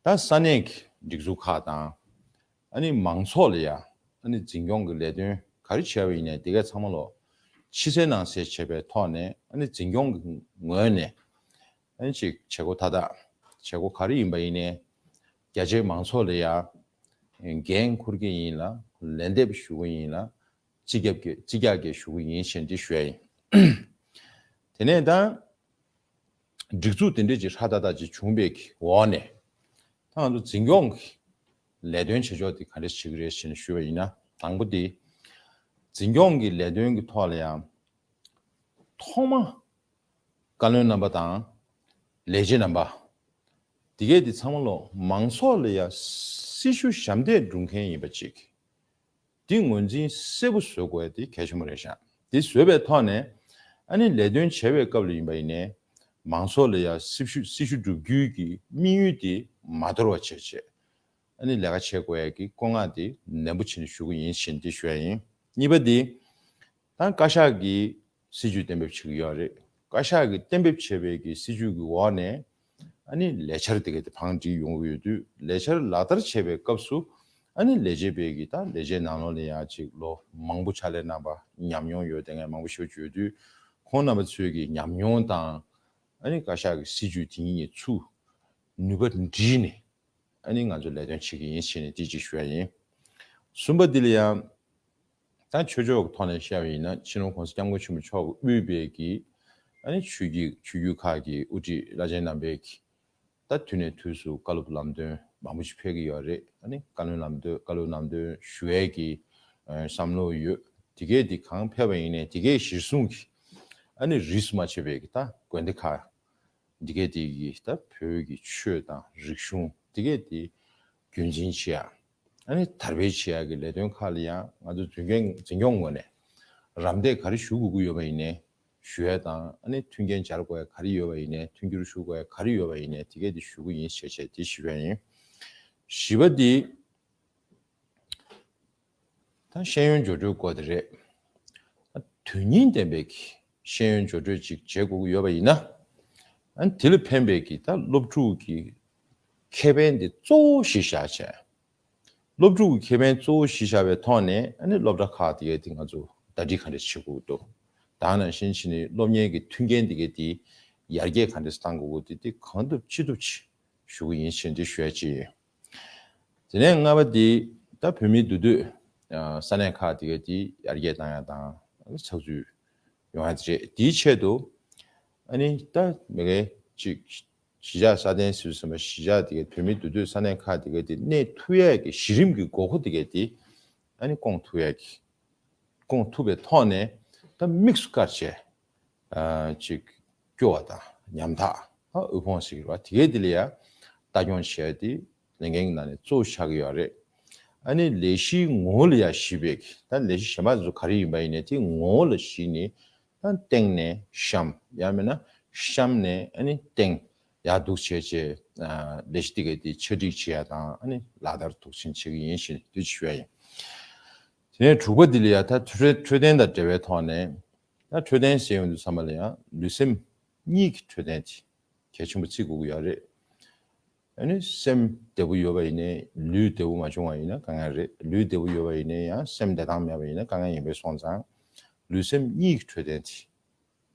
ད་ས་གནས་ཀྱི་སྒྲིག་འཛུགས་ཁག་དང་ཨ་ནི་མང་ཚོགས་ལ་ཡང་ཨ་ནི་འཛིན་སྐྱོང་གི་ལས་དོན་ག་རེ་བྱས་པ་ཡིན་ནའི་དེ་གས་ཚང་མ་ལོ་ཕྱི་གསལ་ནང་གསལ་བྱས་པའི་ཐོག་ནས་ཨ་ནི་འཛིན་སྐྱོང་གི་ངོས་ནས་ཨ་ནི་ཅིག་བྱེད་སྒོ་མཐའ་དག་བྱེད་སྒོ་ག་རེ་ཡིན་པ་ཡིན་ནའི་རྒྱ་ཆེའི་མང་ཚོགས་ལ་ཡང་འགན་འཁུར་གྱི་ཡིན་ལ་ལན་འདེབས་ཞུ་གི་ཡིན་ལ་རྩིས་རྒྱབ་ཀྱི་རྩིས་རྒྱག་གི་ཞུ་གི་ཡིན་ཞེས་འདི་ཞུ་ཡ་ཡིན། དེ་ནས་ད་སྒྲིག་འཛུགས་དེ་འདྲས་ཀྱི་ཧྲ་ཏག་ཏག་ཅིག་བྱུང་བའི་འོག་ནས་ད་ང་ཚོ་འཛིན་སྐྱོང་གི་ལས་དོན་བྱེད་ཕྱོགས་དེ་ག་འདྲས་བྱེད་ཀྱི་རེད་ཞེས་ཞུས་པ་ཡིན་ན། དང་པོ་དེ་འཛིན་སྐྱོང་གི་ལས་དོན་གྱི་ཐོག་ལ་ཡང་ཐོག་མ་བཀའ་བློན་རྣམ་པ་དང་ལས་བྱེད་རྣམ་པ་དེ་གས་དེ་ཚང་མ་ལོ་མང་ཚོགས་ལ་ཡང་སྲི་ཞུ་ཞབས་འདེགས་སྒྲུབ་མཁན་ཡིན་པ་ཅིག་དེ་ངོས་འཛིན་གསལ་པོ་བཟོ་དགོས་དེ་གལ་ཆེན་པོ་རེད་ཤག་དེ་བཟོས་པའི་ཐོག་ནས་ཨ་ནི་ལས་དོན་བྱེད་པའི་སྐབས་ལ་ཡིན་པ་ཡིན་ནའི་མང་ཚོགས་ལ་ཡང་སྲི་ཞུ་སྲི་ཞུ་སྒྲུབ་རྒྱུའི་གི་དམིགས་ཡུལ་དེ་མ་དོར་བ་བྱས་བྱས་ཨ་ནི་ལས་ཀ་བྱེད་དགོས་ཡ་གི་བཀོད་མངགས་དེ་ནན་པོ་བྱས་ནས་ཞུ་གི་ཡིན་ཞེས་འདི་ཞུ་ཡ་ཡིན། གཉིས་པ་དེ་ད་བཀའ་ཤག་གིས་སྲིད་ཇུས་གཏན་འབེབས་བྱེད་ཀྱི་ཡོད་རེད། བཀའ་ཤག་གིས་གཏན་འབེབས་བྱས་པའི་གི་སྲིད་ཇུས་ཀྱི་འོག་ནས་ཨ་ནི་ལས་འཆར་དེ་ག་དེ་བང་སྒྲིག་ཡོང་གི་ཡོད་དུས་ལས་འཆར་ལག་བསྟར་བྱེད་པའི་སྐབས་སུ་ཨ་ནི་ལས་བྱེད་པའི་གི་ད་ལས་བྱེད་ནང་ལོགས་ལ་ཡང་ཅིག་ལོ་མང་པོ་ཕྱག་ལས་གནང་པ་ཉམས་མྱོང་ཡོད་དེ་ངས་མང་པོ་ཞིག་བརྗོད་དུས་ཁོང་རྣམ་པ་ཚོའི་གི་ཉམས་མྱོང་དང་ཨ་ནི་བཀའ་ཤག་གི་སྲིད་ཇུས་དེ་གཉིས་ཚུར་ནུས་པ་འདྲེས་ནས་ཨ་ནི་ང་ཚོ་ལས་དོན་བྱེད་ཀྱི་ཡིན་ཞེས་ནས་དེ་ཅིག་ཞུ་ཡ་ཡིན། གསུམ་པ་འདི་ལ་ཡང་ད་ཆོས་ཕྱོགས་ཀྱི་ཐོག་ནས་བཤད་པ་ཡིན་ན་སྤྱི་ནོར་༸གོང་ས་༸སྐྱབས་མགོན་ཆེན་པོ་མཆོག་གིས་དབུས་པའི་གི་ཨ་ནི་ཆོས་བརྒྱུད་ཆོས་བརྒྱུད་ཁག་གི་དབུ་ཁྲིད་བླ་ཆེན་རྣམ་པས་གི་ད་དུས་ནས་དུས་སུ་བཀའ་སློབ་ལམ་སྟོན་མང་པོ་ཞིག་ཕེབས་ཀྱི་ཡོད་རེད། ཨ་ནི་བཀའ་བློན་ལམ་སྟོན་བཀའ་སློབ་ལམ་སྟོན་ཞུ་ཡས་ཀྱི་བསམ་བློ་ཡོད། དེ་གས་དེ་གང་ཕེབས་པ་ཡིན་ནའི་དེ་གས་གཞིར་བཟུང་གི་ཨ་ནི་རིས་སུ་མ་ཆད་པའི་གི་ད་དགོན་སྡེ་ཁག་འདི་གས་དེ་གི་ད་བོད་ཀྱི་ཆོས་དང་རིག་གཞུང་འདི་གས་དེ་རྒྱུན་འཛིན་བྱེད་ཡ། ཨ་ནི་དར་སྤེལ་བྱེད་ཡག་གི་ལས་དོན་ཁག་ལ་ཡང་ང་ཚོ་འཛིན་སྐྱོང་འཛིན་སྐྱོང་ངོས་ནས་རམ་འདེགས་ག་རེ་ཞུ་དགོས་ཀྱི་ཡོད་པ་ཡིན་ནའི་ཞུ་ཡ་དང་། ཨ་ནི་མཐུན་རྐྱེན་སྦྱར་དགོས་ཡ་ག་རེ་ཡོད་པ་ཡིན་ནའི་མཐུན་འགྱུར་ཞུ་དགོས་ཡ་ག་རེ་ཡོད་པ་ཡིན་ནའི་དེ་གས་དེ་ཞུ་གི་ཡིན་ཞེས་བྱས་དེ་ཞུ་ཡ་ཡིན། བཞི་པ་འདི། ད་ཤེས་ཡོན་སྦྱོར་སྤྲོད་སྐོར་དེ་རེད། ད་དོན་སྙིང་ལྡན་པའི་གི་ཤེས་ཡོན་སྦྱོར་སྤྲོད་ཅིག་བྱེད་དགོས་ཀྱི་ཡོད་པ་ཡིན་ན། ཨ་ནི་དེ་ལ་ཕན་པའི་གི་ད་སློབ་ཕྲུག་གི་ཁེ་ཕན་དེ་གཙོ་བོ་གཞི་བཞག་བྱས། སློབ་ཕྲུག་གི་ཁེ་ཕན་གཙོ་བོ་གཞི་བཞག་པའི་ཐོག་ནས་ཨ་ནི་སློབ་གྲྭ་ཁག་དེ་གའི་དེ་ང་ཚོ་ཟླ་སྒྲིལ་ག་འདྲས་བྱེད་དགོས་ཀྱི་འདུག་ད་ནང་བཞིན་བྱས་ནས་སློབ་གཉེར་གྱི་མཐུན་རྐྱེན་དེ་གའི་དེ་ཡར་རྒྱས་ག་འདྲས་གཏང་དགོས་ཀྱི་འདུག་དེ་གང་ཐུབ་ཅི་ཐུབ་ཅིག་ཞུ་གི་ཡིན་ཞེས་འདི་ཞུ་ཡ་ཅིག་ཡིན། དེ་ནས་ལྔ་པ་འདི་ད་བོད་མིའི་འདུས་སྡོད་ས་གནས་ཁག་དེ་གའི་དེ་ཡར་རྒྱས་གཏང་ཡ་དང་ཚགས་ཚུད་ཡོང་ཡ་དེ་རེད། དེའི་ཆེད་དུ་ཨ་ནི་ད་མི་སྒེར་གཅིག་གཞིས་ཆགས་སྲ་བརྟན་ཟེར་བསམ་པ་གཞིས་ཆགས་དེ་གའི་བོད་མིའི་འདུས་སྡོད་ས་གནས་ཁག་དེ་གའི་དེ་གནས་ཐུབ་ཡ་གི་གཞི་རིམ་གྱི་དགོས་མཁོ་དེ་གའི་དེ་ཨ་ནི་སྐོང་ཐུབ་ཡ་གི་སྐོང་ཐུབ་པའི་ཐོག་ནས་ད་དམིགས་སུ་བཀར་བྱས། ཨ་ཅིག་སྐྱོ་བ་དང་ཉམ་ཐག་ཨ་དབུལ་ཕོངས་ཟེར་གྱི་རེད་བ། དེ་གས་དེ་ལ་ཡ་ལྟ་སྐྱོང་བྱས་ཏེ་ལས་འགན་གྱི་ནང་ནས་གཙོ་བོ་ཆགས་ཀྱི་ཡོད་རེད། ཨ་ནི་ལས་གཞིའི་ངོ་བོ་ལ་ཡ་གཞིགས་པའི་ད་ལས་གཞི་གཞན་པ་ཚོ་ག་རེ་ཡིན་པ་ཡིན་ནའི་དེ་ངོ་བོ་ལ་གཞིགས་ནས་ད་སྟེང་ནས་གཤམ་ཡང་མིན་ན་གཤམ་ནས་ཨ་ནི་སྟེང་ཡར་འདུག་བྱས་བྱས་ཨ་ལས་གཞི་དེ་གས་དེ་ཆ་སྒྲིག་བྱེད་ཡ་དང་ཨ་ནི་ལག་བསྟར་མཐིལ་ཕྱིན་བྱེད་ཀྱི་ཡིན་ཞེས་དུས་ཅི་ཞུ་ཡ་ཡིན། དེ་ནས་དྲུག་པ་འདི་ལ་ཡ་ད་འཕྲོད་འཕྲོད་བསྟེན་དང་འབྲེལ་བའི་ཐོག་ནས། ད་འཕྲོད་བསྟེན་ཟེར་ཡོང་དུས་ཚང་མ་ལ་ཡང་ལུས་སེམས་གཉིས་ཀྱི་འཕྲོད་བསྟེན་དེ་གལ་ཆེན་པོ་བརྩི་དགོས་ཀྱི་ཡོད་རེད། ཨ་ནི་སེམས་བདེ་པོ་ཡོད་པ་ཡིན་ནའི་ལུས་བདེ་པོ་མ་བྱུང་བ་ཡིན་ན་དཀའ་ངལ་རེད། ལུས་བདེ་པོ་ཡོད་པ་ཡིན་ནའི་ཡང་སེམས་བདེ་ཐང་མེད་པ་ཡིན་ན་དཀའ་ངལ་ཡིན་པས་སོང་ཙང་། ལུས་སེམས་གཉིས་ཀྱི་འཕྲོད་བསྟེན་དེ་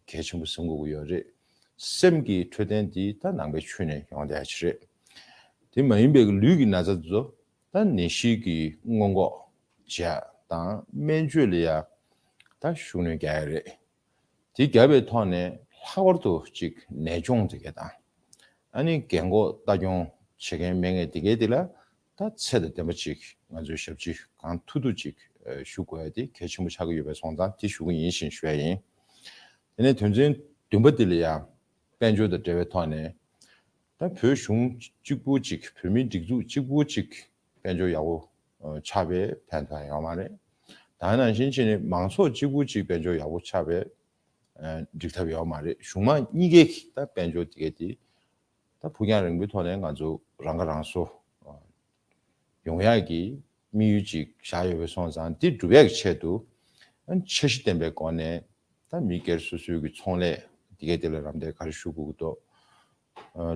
གལ་ཆེན་པོ་བཟུང་དགོས་ཀྱི་ཡོད་རེད། སེམས་ཀྱི་འཕྲོད་བསྟེན་དེ་ད་ནང་པའི་ཆོས་ནས་ཡོང་བསྡད་ཡ་ཅིག་རེད། དེ་མ་ཡིན་པའི་ལུས་ཀྱི་ན་ཚ་དེ་ཚོ་ད་ནད་གཞི་གི་སྔོན་འགོག་བྱེད་ཡ་དང་སྨན་བཅོས་ལ་ཡ་ད་ཤུགས་སྣོན་རྒྱག་ཡ་རེད། དེ་བརྒྱབ་པའི་ཐོག་ནས་ལྷག་པར་དུ་གཅིག་ནད་གཅོང་དེ་ག་དང་། ཨ་ནི་རྒན་གོག་ལྟ་སྐྱོང་བྱེད་མཁན་མེད་མཁན་དེ་གའི་དེ་ལ་ད་ཚད་དང་ལྡན་པ་ཅིག་ང་ཚོའི་ཞབས་ཕྱི་གང་ཐུབ་ཐུབ་ཅིག་ཞུ་དགོས་ཡ་དེ་གལ་ཆེན་པོ་ཆགས་ཀྱི་ཡོད་པས་སོང་ཙང་དེ་ཞུ་གི་ཡིན་ཞེས་ཞུ་ཡ་ཡིན། དེ་ནས་དོན་ཚན་བདུན་པ་དེ་ལ་ཡང་དཔལ་འབྱོར་དང་འབྲེལ་བའི་ཐོག་ནས། ད་བོད་གཞུང་གཅིག་པུ་གཅིག་བོད་མིའི་སྒྲིག་འཛུགས་གཅིག་པུ་གཅིག་དཔལ་འབྱོར་ཡག་པོ་ཆགས་པའི་ཕན་ཐོགས་ཡོད་མ་རེད། ད་ནང་བཞིན་བྱས་ནས་མང་ཚོགས་གཅིག་པུ་གཅིག་དཔལ་འབྱོར་ཡག་པོ་ཆགས་པའི་འགྲིག་ཐབས་ཡོད་མ་རེད། གཞུང་མང་གཉིས་ཀའི་ད་དཔལ་འབྱོར་དེ་གའི་དེ་ད་ཕུགས་རྒྱང་རིང་པོའི་ཐོག་ནས་ང་ཚོ་རང་ཁ་རང་གསོ་ཡོང་ཡག་གི་དམིགས་ཡུལ་ཅིག་བཞག་ཡོད་པའི་སོང་ཙང་། འདི་སྒྲུབ་ཡག་གི་ཆེད་དུ་འཆར་གཞི་ལྡན་པའི་སྒོ་ནས་ད་མི་སྒེར་སོ་སོའི་གི་ཚོང་ལས་འདི་གའི་དེ་ལ་རམ་འདེགས་ག་རེ་ཞུ་དགོས་ཀྱི་འདུག་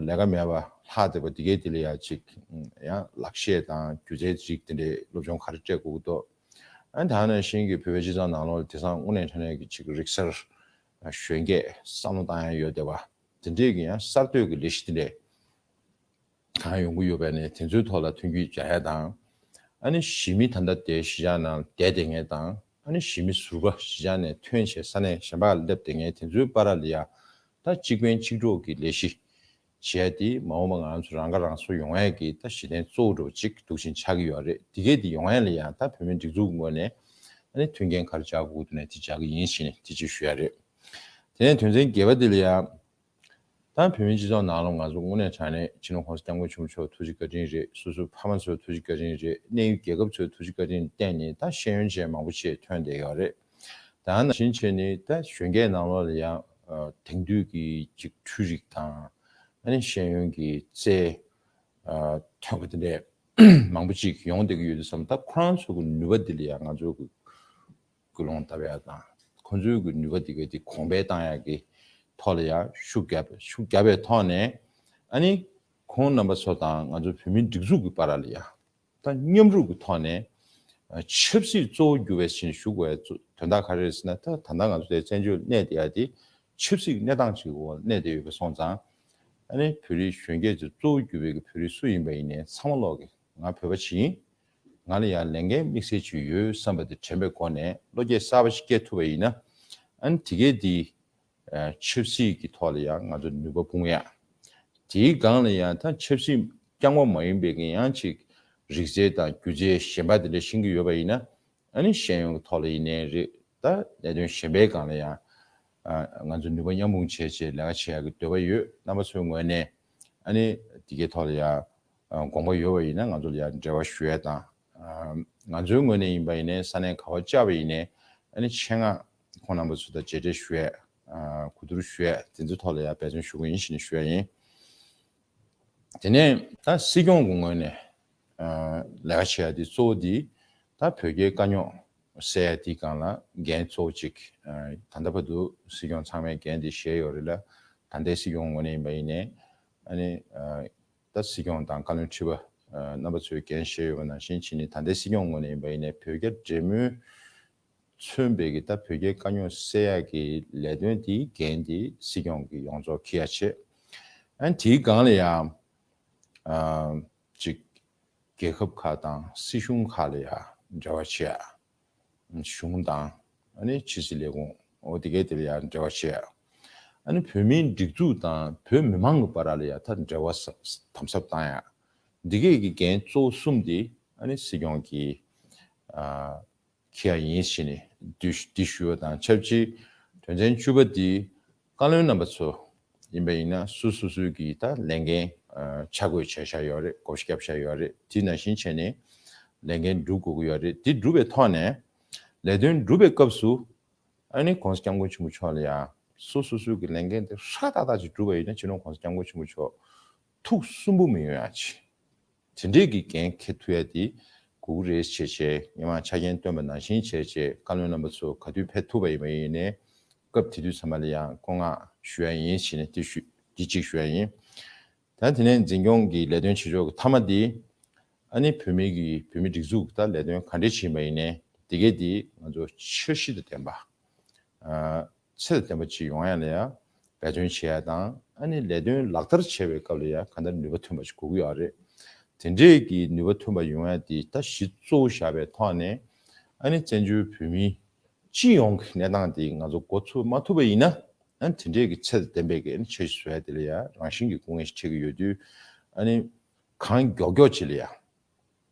ལས་ཀ་མེད་པ་ལྷག་བསྡད་པ་འདི་གའི་དེ་ལ་ཡ་ཅིག་ཡང་ལག་ཤེས་དང་སྒྱུ་རྩལ་རིགས་དེ་འདྲའི་སློབ་སྦྱོང་ག་རེ་སྤྲད་དགོས་ཀྱི་འདུག་ཨ་ནི་ད་ནང་བཞིན་གྱི་བོད་པའི་སྤྱི་ཚོགས་ནང་ལོགས་ལ་དེང་སང་དངོས་གནས་དྲང་གནས་ཀྱི་ཅིག་རིག་གསར་གཞོན་སྐྱེས་བསམ་བློ་བཏང་ཡ་ཡོད་བསྡད་པ་དེ་འདྲས་ཀྱི་ཡང་གསར་གཏོད་ཀྱི་ལས་གཞི་དེ་འདྲས་གང་ཡོང་གི་ཡོད་པ་ནས་དེ་ཚོའི་ཐོག་ལ་མཐུན་འགྱུར་སྦྱར་ཡ་དང་། ཨ་ནི་གཞིས་མི་ད་ལྟ་དེ་གཞིས་ཆགས་ནང་བསྡད་བསྡད་མཁན་དང་། ཨ་ནི་གཞིས་མི་ཟུར་པ་གཞིས་ཆགས་ནས་ཐོན་བྱས་ས་གནས་གཞན་པ་ལ་སླེབས་བསྡད་མཁན་དེ་ཚོའི་བར་ལ་ཡ་ད་གཅིག་ཕན་གཅིག་གྲོགས་ཀྱི་ལས་གཞི་བྱས་ཏེ་མ་འོངས་པ་ང་ཚོ་རང་ཁ་རང་གསོ་ཡོང་ཡས་ཀྱི་ད་གཞི་རྟེན་གཙོ་བོ་འདྲ་བོ་ཅིག་འདུག་བཞིན་ཆགས་ཀྱི་ཡོད་རེད། དེ་གས་དེ་ཡོང་ཡས་ལ་ཡང་ད་བོད་མིའི་སྒྲིག་འཛུགས་ངོས་ནས་ཨ་ནི་མཐུན་རྐྱེན་ག་རེ་སྦྱར་དགོས་འདུག་ནས་དེ་སྦྱར་གྱི་ཡིན་ཞེས་ནས་དེ་ཅིག་ཞུ་ཡ་རེད། དེ་ནས་དོན་ཚན་བརྒྱད་པ་དེ་ལ་ཡང་ད་བོད་མིའི་སྤྱི་ཚོགས་ནང་ལ་ང་ཚོ་དངོས་གནས་དྲང་གནས་སྤྱི་ནོར་༸གོང་ས་༸སྐྱབས་མགོན་ཆེན་པོ་མཆོག་ཐུགས་རྗེ་བཀའ་དྲིན་རེད། སོ་སོའི་ཕ་མ་ཚོའི་ཐུགས་རྗེ་བཀའ་དྲིན་རེད། གནས་ཡུལ་རྒྱལ་ཁབ་ཚོའི་ཐུགས་རྗེ་བཀའ་དྲིན་བརྟེན་ནས་ད་ཤེས་ཡོན་ཅན་མང་པོ་ཅིག་ཐོན་བསྡད་ཡོད་རེད། ད་ནང་བཞིན་བྱས་ནས་ད་གཞོན་སྐྱེས་ནང་ལོགས་ལ་ཡང་དེང་དུས་ཀྱི་ཅིག་འཕྲུལ་རིག་དང་ཨ་ནི་ཤེས་ཡོན་གྱི་རྩལ་ཐོན་པ་དེ་འདྲས་མང་པོ་ཅིག་ཡོང་བསྡད་ཀྱི་ཡོད་དུས་ཙམ་ད་ཁོ་རང་ཚོ་གི་ནུས་པ་འདི་ལ་ཡང་ང་ཚོ་གི་སྐུལ་སློང་བཏབ་ཡ་དང་། ཁོང་ཚོའི་གི་ནུས་པ་དེ་གའི་དེ་གོང་འཕེལ་བཏང་ཡ་གི་ཐོག་ལ་ཡང་ཤུགས་རྒྱབ་ཤུགས་རྒྱབ་པའི་ཐོག་ནས་ཨ་ནི་ཁོང་རྣམ་པ་ཚོ་དང་ང་ཚོ་བོད་མིའི་སྒྲིག་འཛུགས་ཀྱི་བར་ལ་ཡང་ད་མཉམ་རུབ་ཀྱི་ཐོག་ནས་ཆབ་སྲིད་གཙོ་བོ་གྱུར་པའི་ཕྱིན་ཞུ་དགོས་ཡ་དོན་དག་ག་རེ་རེད་ཟེར་ན། ད་ད་ལྟ་ང་ཚོ་དེ་བཙན་བྱོལ་གནས་བསྡད་ཡ་དེ་ཆབ་སྲིད་ཀྱི་གནས་སྟངས་ཅིག་གི་འོག་གནས་བསྡད་ཡོད་པ་སོང་ཙང་། ཨ་ནི་བོད་རིགས་གཞོན་སྐྱེས་ཚོ་གཙོ་བོ་གྱུར་པའི་གི་བོད་རིགས་སུ་ཡིན་པ་ཡིན་ནའི་ཚང་མ་ལོག་གི་ང་བོད་པ་ཞིག་ཡིན། ང་ལ་ཡང་ལས་འགན་དམིགས་བསལ་ཅིག་ཡོད་བསམ་པ་དེ་དྲན་པའི་སྒོ་ནས་བློ་སྐྱེད་གསར་པ་ཞིག་སྐྱེ་ཐུབ་པ་ཡིན་ན། ཨ་ནི་དེ་གས་དེ་ཆབ་སྲིད་ཀྱི་ཐོག་ལ་ཡང་ང་ཚོ་ནུས་པ་སྤུངས་ཡ། དེའི་སྒང་ལ་ཡང་ད་ཆབ་སྲིད་རྐྱང་པ་མ་ཡིན་པའི་གི་ཡང་ཅིག་རིག་རྩལ་དང་སྒྱུ་རྩལ་གཞན་པ་དེ་འདྲ་ཤེས་ཀྱི་ཡོད་པ་ཡིན་ན། ཨ་ནི་ཤེས་ཡོན་གྱི་ཐོག་ལ་ཡིན་ནའི་རེད། ད་ལས་དོན་གཞན་པའི་སྒང་ལ་ཡང་ང་ཚོ་ནུས་པ་མཉམ་སྤུངས་བྱས་བྱས་ལས་ཀ་བྱེད་ཡག་གི་འདོད་པ་ཡོད། རྣམ་པ་ཚོའི་ངོས་ནས་ཨ་ནི་དེ་གའི་ཐོག་ལ་ཡང་དགོངས་པ་ཡོད་པ་ཡིན་ན་ང་ཚོ་ལ་ཡང་འབྲེལ་བ་ཞུ་ཡ་དང་ ང་ཚོའི་ངོས་ནས་ཡིན་པ་ཡིན་ནའི་ས་གནས་ག་བ་བཅར་བ་ཡིན་ནའི་ཨ་ནི་ཆེད་མངགས་ཁོང་རྣམ་པ་ཚོ་དང་མཇལ་འཕྲད་ཞུ་ཡས། གོ་བསྡུར་ཞུ་ཡས་དེ་ཚོའི་ཐོག་ལ་ཡང་འབད་བརྩོན་ཞུ་གི་ཡིན་ཞེས་ནས་ཞུ་ཡས་ཡིན། དེ་ནས་ད་སྲིད་སྐྱོང་གི་ངོས་ནས་ལས་ཀ་བྱེད་ཡ་དེ་གཙོ་བོ་དེ་ད་བོད་རྒྱའི་དཀའ་རྙོག་སེལ་ཡ་དེའི་སྒང་ལ་འགན་གཙོ་བོ་གཅིག་ད་ལྟ་བར་དུ་སྲིད་སྐྱོང་ཚང་མས་འགན་དེ་བཞེས་ཡོད་རེད་ལ། ད་ལྟའི་སྲིད་སྐྱོང་ངོས་ནས་ཡིན་པ་ཡིན་ནའི་ཨ་ནི་ད་སྲིད་སྐྱོང་དང་བཀའ་བློན་ཁྲི་པ་རྣམ་པ་ཚོས་འགན་བཞེས་ཡོད་པ་ནང་བཞིན་བྱས་ནས་ད་ལྟའི་སྲིད་སྐྱོང་ངོས་ནས་ཡིན་པ་ཡིན་ནའི་བོད་རྒྱ་འབྲེལ་མོལ་མཚོན་པའི་གི་ད་བོད་རྒྱའི་དཀའ་རྙོག་སེལ་ཡག་གི་ལས་དོན་དེའི་འགན་དེ་སྲིད་སྐྱོང་གི་ཡོངས་རྫོགས་འཁྱེར་ཡ་བྱེད། ཨ་ནི་དེའི་སྒང་ལ་ཡང་ཅིག་རྒྱལ་ཁབ་ཁག་དང་སྲིད་གཞུང་ཁག་ལ་ཡང་འབྲེལ་བ་བྱེད་ཡ། གཞུང་དང་ཨ་ནི་ཕྱི་སྲིད་ལས་ཁུངས་འོ་དེ་གའི་དེ་ལ་ཡང་འབྲེལ་བ་བྱེད་ཡ། ཨ་ནི་བོད་མིའི་སྒྲིག་འཛུགས་དང་བོད་མི་མང་གི་བར་ལ་ཡང་ད་འབྲེལ་བ་ཟབ་དམ་ཟབ་བཏང་ཡ། འདི་གའི་གི་འགན་གཙོ་བོ་གསུམ་དེ་ཨ་ནི་སྲིད་སྐྱོང་གིས་ཨ་འཁྱེར་ཡ་ཡིན་ཞེས་ནས་འདི་འདི་ཞུ་བ་དང་ཆབས་ཅིག་དོན་ཚན་བཅུ་པ་འདི་བཀའ་བློན་རྣམ་པ་ཚོ་ཡིན་པ་ཡིན་ན་སུ་སུ་སུའི་གི་ད་ལས་འགན་ཆ་བགོས་བྱས་བཞག་ཡོད་རེད། བགོ་བཤའ་བརྒྱབ་བཞག་ཡོད་རེད། དེ་ནང་བཞིན་བྱས་ནས་ལས་འགན་སྒྲུབ་དགོས་ཀྱི་ཡོད་རེད། དེ་སྒྲུབ་པའི་ཐོག་ནས་ལས་དོན་སྒྲུབ་པའི་སྐབས་སུ་ཨ་ནི་༸གོང་ས་༸སྐྱབས་མགོན་ཆེན་པོ་མཆོག་ལ་ཡང་སོ་སོ་སོའི་གི་ལས་འགན་དེ་ཧྲ་ཏག་ཏག་ཅིག་སྒྲུབ་པ་ཡིན་ན་སྤྱི་ནོར་༸གོང་ས་༸སྐྱབས་མགོན་ཆེན་པོ་མཆོག་ཐུགས་སུན་པོ་མི་ཡོང་ཡ་ཅིག་དེ་འདྲས་ཀྱི་འགན་འཁྱེར་ཐུབ་ཡ་དེ་དགོས་ཀྱི་རེད་བྱས་བྱས་སྔོན་མ་ཆ་རྐྱེན་བཏོན་པ་ནང་བཞིན་བྱས་བྱས་བཀའ་བློན་རྣམ་པ་ཚོ་ག་དུས་ཕེབས་ཐུབ་པ་ཡིན་པ་ཡིན་ནའི་སྐབས་དེ་དུས་ཚང་མ་ལ་ཡང་བཀོད་མངགས་ཞུ་ཡ་ཡིན་ཞེས་ནས་དེ་ཞུ་དེ་གཅིག་ཞུ་ཡ་ཡིན། ད་དེ་ནས་འཛིན་སྐྱོང་གི་ལས་དོན་བྱེད་ཕྱོགས་ཀྱི་མཐའ་མ་དེ་ཨ་ནི་བོད་མི་གི་བོད་མི་སྒྲིག་འཛུགས་ད་ལས་དོན་ག་འདྲས་བྱེད་པ་ཡིན་ནའི་དེ་གས་དེ་ང་ཚོ་འཆར་གཞི་དང་ལྡན་པ། ཚད་ལྡན་པ་ཅིག་ཡོང་ཡ་ལ་ཡ་འབད་བརྩོན་བྱེད་ཡ་དང་ཨ་ནི་ལས་དོན་ལག་བསྟར་བྱེད་པའི་སྐབས་ལ་ཡ་གང་ལྟར་ནུས་པ་ཐོན་པ་ཅིག་དགོས་ཀྱི་ཡོད་རེད། དེ་འདྲས་ཀྱི་ནུས་པ་ཐོན་པ་ཡོང་ཡ་དེ་ད་གཞི་གཙོ་བོ་བཞག་པའི་ཐོག་ནས་ཨ་ནི་བཙན་བྱོལ་བོད་མིའི་སྤྱི་ཡོངས་ཀྱི་གནས་སྟངས་དེ་ང་ཚོ་འགོ་ཚུགས་མ་ཐུབ་པ་ཡིན་ན་ཨ་ནི་དེ་འདྲས་ཀྱི་ཚད་ལྡན་པའི་གི་ཨ་ནི་འཆར་གཞི་བཟོ་ཡ་དེ་ལ་ཡ་རང་བཞིན་གྱི་སྐུ་ངལ་ཞིག་འཕྲད་ཀྱི་ཡོད་དུས་ཨ་ནི་གང་མགྱོགས་མགྱོགས་ཅིག་ལ་ཡ།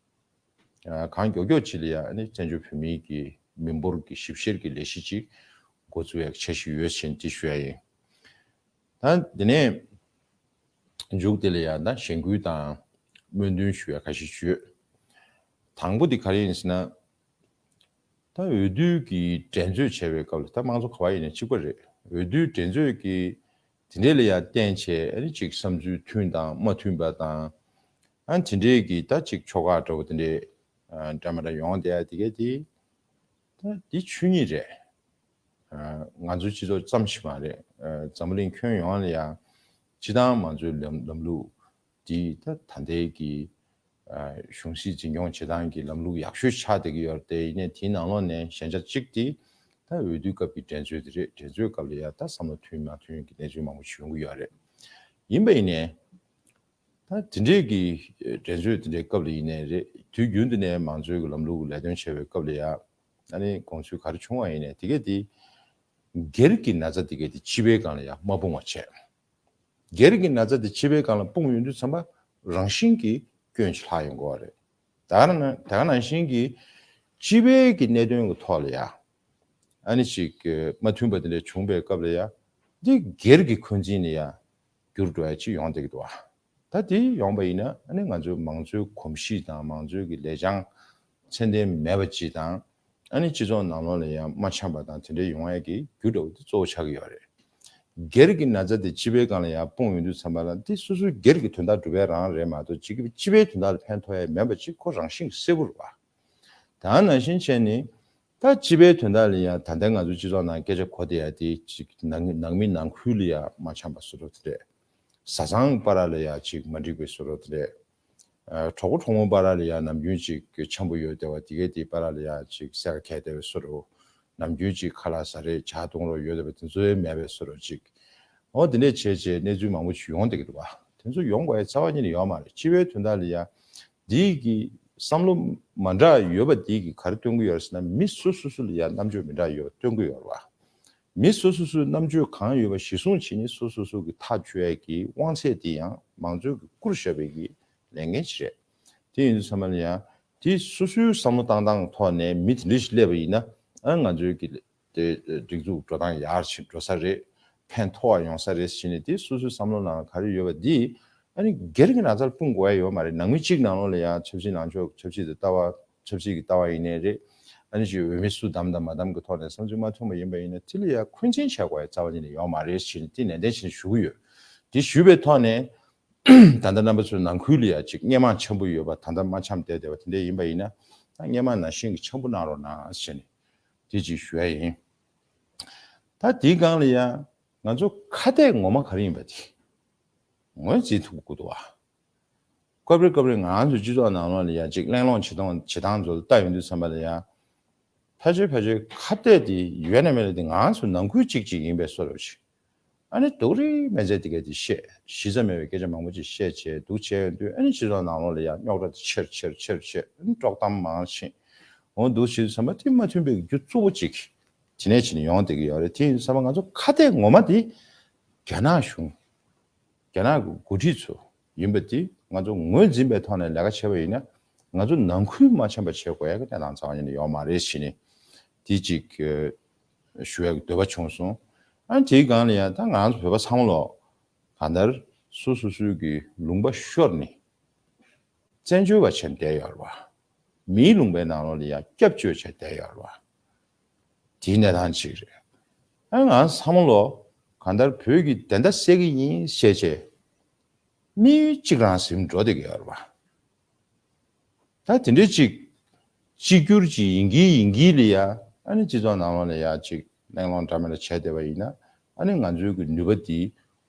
གང་མགྱོགས་མགྱོགས་ཅིག་ལ་ཡང་ཨ་ནི་བཙན་བྱོལ་བོད་མིའི་གི་མི་འབོར་གྱི་ཞིབ་བཤེར་གྱི་ལས་གཞི་ཅིག་འགོ་འཛུགས་ཡག་འཆར་གཞི་ཡོད་ཅེས་འདི་ཞུ་ཡ་ཡིན། ད་འདི་ནས་མཇུག་དེ་ལ་ཡང་ད་གཞེན་སྐུལ་དང་སྨོན་འདུན་ཞུ་ཡ་ཁ་ཤས་ཞུ། དང་པོ་འདི་ག་རེ་ཡིན་ཟེར་ན། ད་འོས་བསྡུ་གི་འགྲན་རྩོད་བྱས་པའི་སྐབས་ལ་ད་དམངས་གཙོ་ག་བ་ཡིན་ནའི་གཅིག་པ་རེད། འོས་བསྡུའི་འགྲན་རྩོད་ཀྱི་དེ་འདྲས་ལ་ཡང་བརྟེན་བྱས་ཨ་ནི་ཅིག་བསམ་ཚུལ་མཐུན་དང་མ་མཐུན་པ་དང་། ཨ་ནི་དེ་འདྲས་ཀྱི་ད་ཅིག་ཕྱོགས་ཁག་འདྲ་བོ་དེ་འདྲས་འདྲ་མི་འདྲ་ཡོང་བསྡད་ཡ་དེ་གས་དེ་ད་འདི་ཆོས་ཉིད་རེད། ང་ཚོའི་སྤྱི་ཚོགས་ཙམ་ཞིག་མ་རེད། འཛམ་བུ་གླིང་ཁྱོན་ཡོངས་ལ་ཡང་སྤྱི་བཏང་མང་གཙོའི་ལམ་ལམ་ལུགས་འདི་ད་ད་ལྟའི་གི་གཞུང་སྲིད་འཛིན་སྐྱོང་བྱེད་སྟངས་ཀྱི་ལམ་ལུགས་ཡག་ཤོས་ཆགས་བསྡད་ཀྱི་ཡོད་རེད་དེ། ཡིན་ནའི་དེའི་ནང་ལོགས་ནས་ཞན་ཆ་གཅིག་དེ་ད་འོས་བསྡུའི་སྐབས་ཀྱི་འགྲན་རྩོད་དེ་རེད། འགྲན་རྩོད་སྐབས་ལ་ཡང་ད་བསམ་བློ་མཐུན་མ་མཐུན་གྱི་གནས་ཚུལ་མང་པོ་ཞིག་ཡོང་གི་ཡོད་རེད། ཡིན་པ་ཡིན་ནའི་ད་དེ་འདྲས་ཀྱི་འགྲན་རྩོད་དེ་འདྲའི་སྐབས་ལ་ཡིན་ནའི་རེད། དུས་རྒྱུན་དུ་ནས་མང་གཙོའི་གི་ལམ་ལུགས་ལས་དོན་བྱེད་པའི་སྐབས་ལ་ཡང་ཨ་ནི་དགོངས་ཚུལ་ག་རེ་བྱུང་བ་ཡིན་ནའི་དེ་གས་དེ་སྒེར་གྱི་ན་ཚ་དེ་གས་དེ་སྤྱི་པའི་སྒང་ལ་ཡང་མ་སྤུངས་པ་བྱས། སྒེར་གྱི་ན་ཚ་དེ་སྤྱི་པའི་སྒང་ལ་སྤུངས་ཡོང་དུས་ཙམ་པ་རང་བཞིན་གྱིས་སྐྱོན་ཅིག་ལྷག་ཡོང་གི་ཡོད་རེད། ད་ག་ན་ད་ག་ནང་བཞིན་གྱི་སྤྱི་པའི་གི་གནད་དོན་གྱི་ཐོག་ལ་ཡ་ཨ་ནི་ཅིག་མ་མཐུན་པ་དེ་འདྲ་བྱུང་བའི་སྐབས་ལ་ཡ་འདི་སྒེར་གྱི་འཁོན་འཛིན་ལ་ཡ་འགྱུར་འགྲོ་ཡ་ཅིག་ཡོང་བསྡད་ཀྱི་འདུག་བ། ད་དེ་ཡོང་པ་ཡིན་ན་ཨ་ནི་ང་ཚོའི་མང་གཙོའི་གོམས་གཤིས་དང་མང་གཙོའི་གི་ལེགས་བྱང་ཚད་ལྡན་མེད་པ་ཅིག་དང་། ཨ་ནི་སྤྱི་ཚོགས་ནང་ལོགས་ལ་ཡང་མ་འཆམ་པ་དང་དེ་འདྲ་ཡོང་ཡ་གི་རྒྱུ་འདྲ་བོ་དེ་གཙོ་བོ་ཆགས་ཀྱི་ཡོད་རེད། སྒེར་གྱི་ན་ཚ་དེ་སྤྱི་པའི་སྒང་ལ་ཡང་སྤུངས་ཡོང་དུས་ཙམ་པ་ལ་འདི་སོ་སོའི་སྒེར་གྱི་དོན་དག་སྒྲུབ་ཡ་རང་རེད་མ་གཏོགས་སྤྱི་སྤྱི་པའི་དོན་དག་ལ་ཕན་ཐོགས་ཡ་མེད་པ་ཅིག་ཁོ་རང་བཞིན་གྱིས་གསལ་པོ་རེད་བ། ད་ནང་བཞིན་བྱས་ནས་ད་སྤྱི་པའི་དོན་དག་ལ་ཡང་ད་ལྟ་ང་ཚོའི་སྤྱི་ཚོགས་ནང་སྐད་ཆ་གོ་བསྡད་ཡ་དེ་ཅིག་ནང་ནང་མི་ནང་ཁུལ་ལ་ཡང་མ་འཆམ་པ་བཟོ་འདྲ་དེ་འདྲས། བཟའ་ཚང་བར་ལ་ཡང་ཅིག་མ་འགྲིག་པའི་བཟོ་འདྲ་དེ་འདྲས། གྲོགས་པོ་གྲོགས་མོ་བར་ལ་ཡང་ནམ་རྒྱུན་ཅིག་འཆམ་པོ་ཡོད་བསྡད་པ་དེ་གས་དེ་བར་ལ་ཡང་ཅིག་སེར་ཁ་བསྡད་པའི་བཟོ་འདྲ། ནམ་རྒྱུན་ཅིག་ཁ་ལག་ཟ་རེས་ཇ་འཐུང་རོགས་ཡོད་བསྡད་པ་དེ་ཚོ་ཡང་མེད་པའི་བཟོ་འདྲ་ཅིག་འོ་དེ་འདྲས་བྱས་བྱས་གནས་ཚུལ་མང་པོ་ཞིག་ཡོང་བསྡད་ཀྱི་འདུག་བ། དེ་ཚོ་ཡོང་དགོས་ཡ་རྩ་བ་ཉིད་ནས་ཡོད་མ་རེད། སྤྱི་པའི་དོན་དག་ལ་ཡ་འདིའི་གི་བསམ་བློ་མ་འདྲ་ཡོད་པ་འདིའི་གི་ག་རེ་སྟོན་གྱི་ཡོད་རེད་ཟེར་ན་མི་སོ་སོ་སོ་ལ་ཡ་རྣམ་དཔྱོད་མི་འདྲ་ཡོད་པ་སྟོན་གྱི་ཡོད་རེད་བ། མི་སོ་སོ་སོའི་རྣམ་དཔྱོད་གང་ཡོད་པ་གཞིར་བཟུང་བྱས་ནས་སོ་སོ་སོ་གི་ཐག་གཅོད་ཡ་གི་དབང་ཚད་དེ་ཡང་མང་གཙོའི་གི་བཀུར་བཞག་པའི་གི་ལས་འགན་ཞིག་རེད། དེ་ཡིན་དུས་ཚང་མ་ལ་ཡང་དེ་སོ་སོའི་བསམ་བློ་བཏང་སྟངས་ཐོག་ནས་མི་དེ་འདྲ་ཞིག་སླེབས་པ་ཡིན་ན་ཨ་ང་ཚོའི་གི་དེ་སྒྲིག་འཛུགས་འགྲོ་སྟངས་ཡག་ཕྱིན་འགྲོ་ས་རེད། ཕན་ཐོགས་པ་ཡོང་ས་རེད་ཟེར་ནས་དེ་སོ་སོའི་བསམ་བློ་ནང་ག་རེ་ཡོད་པ་འདི་ཨ་ནི་སྒེར་གྱི་ན་ཚ་ལ་སྤུངས་དགོས་ཡ་ཡོད་མ་རེད། ནང་མི་གཅིག་ནང་ལོགས་ལ་ཡང་ཆབ་སྲིད་ལངས་ཕྱོགས་ཆབ་སྲིད་དེ་ལྟ་བ་ ཆབ་སྲིད་ཀྱི་ལྟ་བ་ཡིན་ནའི་རེད། ཨ་ནི་ཅིག་འོས་མི་སུ་བདམས་དང་མ་བདམས་ཀྱི་ཐོག་ནས་བསམ་ཚུལ་མ་མཐུན་པ་ཡིན་པ་ཡིན་ན་དེ་ལ་ཡང་འཁོན་འཛིན་བྱེད་དགོས་ཡ་རྩ་བ་ཉིད་ནས་ཡོད་མ་རེད་ཞེས་ནས་དེ་ནན་ཏན་བྱས་ནས་ཞུ་གི་ཡོད། དེ་ཞུས་པའི་ཐོག་ནས་ད་ལྟ་རྣམ་པ་ཚོའི་ནང་ཁུལ་ལ་ཡང་ཅིག་སྔོན་མ་འཆམ་པོ་ཡོད་པ་ད་ལྟ་མ་འཆམ་བསྡད་བསྡད་པ་དེ་འདྲ་ཡིན་པ་ཡིན་ན་ད་སྔོན་མ་ནང་བཞིན་གྱི་འཆམ་པོ་གནང་རོགས་གནང་ཞེས་ནས་དེ་ཅིག་ཞུ་ཡ་ཡིན། ད་དེའི་སྒང་ལ་ཡང་ང་ཚོ་ཁ་གཏད་ངོ་མ་ག་རེ་ཡིན་པ་དེ་ངོས་འཛིན་ཐུབ་དགོས་འདུག་བ། སྐབས་རེ་སྐབས་རེ་ང་རང་ཚོའི་སྤྱི་ཚོགས་ནང་ལོགས་ལ་ཡང་ཅིག་གླེང་སློང་བྱེད་སྟངས་བྱེད་སྟངས་ཚོ་ལ་ལྟ་ཡོང་དུས་ཙམ་པ་ལ་ཡང་ཕལ་ཆེར་ཕལ་ཆེར་ཁ་གཏད་དེ་ཡོད་ན་མེད་ན་དེ་ང་རང་ཚོ་ནང་ཁུལ་གཅིག་གཅིག་ཡིན་པའི་བཟོ་འདྲ་ཞིག་ཨ་ནི་སྡུག་རུས་མི་མཛད་དེ་གས་དེ་བཤད་གཞི་རྩ་མེད་པའི་སྐད་ཆ་མང་པོ་ཅིག་བཤད་བྱས་འདུག་བྱས་ཡོང་དུས་ཨ་ནི་སྤྱི་ཚོགས་ནང་ལོགས་ལ་ཡང་རྙོག་དྲ་དེ་ཆེར་ཆེར་ཆེར་ཆེར་ཨ་ནི་དཀྲོག་གཏམ་མང་ཕྱིན་འོང་འདུག་བྱས་དུས་ཙམ་པ་དེ་མ་མཐུན་པའི་རྒྱུ་གཙོ་བོ་གཅིག་དེ་ནས་བྱས་ནས་ཡོང་བསྡད་ཀྱི་ཡོད་རེད། དེ་ཡིན་དུས་ཙམ་པ་ང་ཚོ་ཁ་གཏད་ངོ་མ་དེ་རྒྱ་ནག་གཞུང་རྒྱ་ནག་གི་འགོ་ཁྲིད་ཚོ་ཡིན་པ་དེ་ང་ཚོ་ངོས་འཛིན་པའི་ཐོག་ནས་ལས་ཀ་བྱས་པ་ཡིན་ན་ང་ཚོ་ནང་ཁུལ་མ་འཆམ་པ་བྱེད་དགོས་ཡ་གི་གནས་སྟངས་རྩ་བ་ཉིད་ནས་ཡོད་མ་རེད་ཞེས་ནས་དེ་གཅིག་ཞུ་ཡ་གི་འདོད་པ་བྱུང་སོང་། ཨ་ནི་དེའི་སྒང་ལ་ཡང་ད་ང་ཚོ་བོད་པ་ཚང་མ་ལོ་གང་ལྟར་སོ་སོ་སོའི་གི་ལུང་པ་ཤོར་ནས་བཙན་བྱོལ་བ་བྱས་བསྡད་ཡོད་རེད་བ། མིའི་ལུང་པའི་ནང་ལོགས་ལ་ཡང་སྐྱབས་བཅོལ་བྱས་བསྡད་ཡོད་རེད་བ། དེའི་གནས་སྟངས་གཅིག་རེད། ཨ་ང་བསམ་བློ་གང་ལྟར་བོད་ཀྱི་བདེན་མཐའ་གསལ་གྱི་ཡིན་ཞེས་བྱས་མི་གཅིག་རང་ཟིན་འགྲོ་བསྡད་ཀྱི་ཡོད་རེད་བ། ད་དེ་འདྲའི་ཅིག་གཅིག་གྱུར་ཅིག་ཡིན་གྱི་ཡིན་གྱི་ལ་ཡ་ཨ་ནི་སྤྱི་ཚོགས་ནང་ལོགས་ལ་ཡ་ཅིག་གླེང་སློང་འདྲ་མི་འདྲ་བྱས་བསྡད་པ་ཡིན་ན་ཨ་ནི་ང་ཚོའི་གི་ནུས་པ་འདི་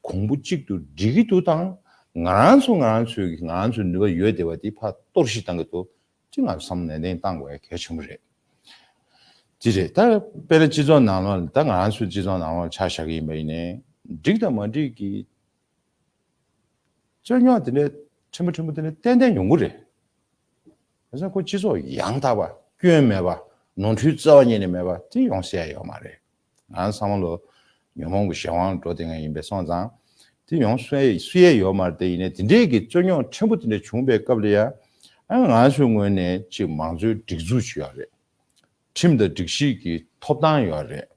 གོང་བུ་གཅིག་ཏུ་འགྲིལ་གྱི་འདུག་དང་ང་རང་ཚོ་ང་རང་ཚོའི་གི་ང་རང་ཚོའི་ནུས་པ་ཡོད་བསྡད་པ་འདི་ཕར་གཏོར་བཤིག་བཏང་གི་འདུག་ཅིག་ང་ཚོ་བསམ་བློ་ནན་ཏན་བཏང་དགོས་ཡ་གལ་ཆེན་པོ་རེད། ཅི་རེད་ད་དཔེར་ན་སྤྱི་ཚོགས་ནང་ལོགས་ལ་ད་ང་རང་ཚོའི་སྤྱི་ཚོགས་ནང་ལོགས་ལ་ཆ་བཞག་གི་ཡིན་པ་ཡིན་ནའི་འགྲིག་དང་མ་འགྲིག་གི་རྩོད་རྙོག་དེ་འདྲའི་ཕྲན་བུ་ཕྲན་བུ་དེ་འདྲ་ཏན་ཏན་ཡོང་གི་རེད། བྱས་ཙང་ཁོ་སྤྱི་ཚོགས་ཡང་དག་པ་སྐྱོན་མེད་པ་ནོར་འཁྲུལ་རྩ་བ་ཉིད་ནས་མེད་པ་དེ་ཡོང་སྲིད་ཡ་ཡོད་མ་རེད། ང་བསམ་བློ་ཉོན་མོངས་ཀྱི་གཞན་དབང་འགྲོ་བསྡད་མཁན་ཡིན་པས་སོང་ཙང་དེ་ཡོང་སྲིད་ཡ་སྲིད་ཡ་ཡོད་མ་རེད། དེ་ཡིན་ནའི་དེ་འདྲའི་གི་རྩོད་རྙོག་ཕྲན་བུ་དེ་འདྲ་བྱུང་བའི་སྐབས་ལ་ཡ་ཨ་ང་ཚོའི་ངོས་ནས་ཅིག་མང་གཙོའི་སྒྲིག་འཛུགས་ཅིག་ཡོད་རེད། ཁྲིམས་དང་སྒྲིག་གཞི་གི་ཐོབ་ཐང་ཡོད་རེད།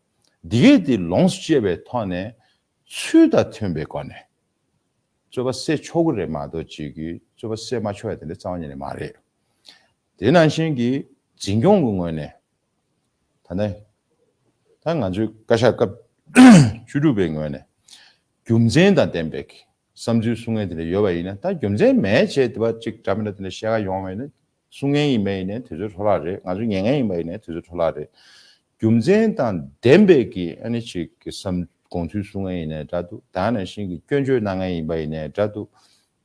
འདི་གས་དེ་ལོངས་སུ་སྤྱད་པའི་ཐོག་ནས་ཚུལ་དང་མཐུན་པའི་སྒོ་ནས་རྩོད་པ་སེལ་ཆོག་གི་རེད་མ་གཏོགས་ཅིག་གི་རྩོད་པ་སེལ་མ་ཆོག་ཡ་དེ་འདྲ་རྩ་བ་ཉིད་ནས་མ་རེད། དེ་ནང་བཞིན་གྱི་འཛིན་སྐྱོང་གི་ངོས་ནས་ད་ནས་ད་ང་ཚོའི་བཀའ་ཤག་སྐབས་བཅུ་དྲུག་པའི་ངོས་ནས་རྒྱུ་མཚན་དང་ལྡན་པའི་བསམ་ཚུལ་གསུང་མཁན་དེ་འདྲ་ཡོད་པ་ཡིན་ན་ད་རྒྱུ་མཚན་མེད་བྱས་དེ་བ་ཅིག་འདྲ་མི་འདྲ་དེ་འདྲ་བཤད་ག་ཡོང་བ་ཡིན་ན་གསུང་མཁན་ཡིན་པ་ཡིན་ན་དེ་ཚོ་འཕྲོ་བརླག་རེད། ང་ཚོ་ཉན་མཁན་ཡིན་པ་ཡིན་ན་དེ་ཚོ་འཕྲོ་བརླག་རེད། རྒྱུ་མཚན་དང་ལྡན་པའི་གི་ཨ་ནི་ཅིག་གི་བསམ་དགོངས་ཚུལ་གསུང་མཁན་ཡིན་ནའི་འདྲ་འདུག་ད་ནང་བཞིན་གྱི་སྐྱོན་བརྗོད་གནང་མཁན་ཡིན་པ་ཡིན་ནའི་འདྲ་འདུག་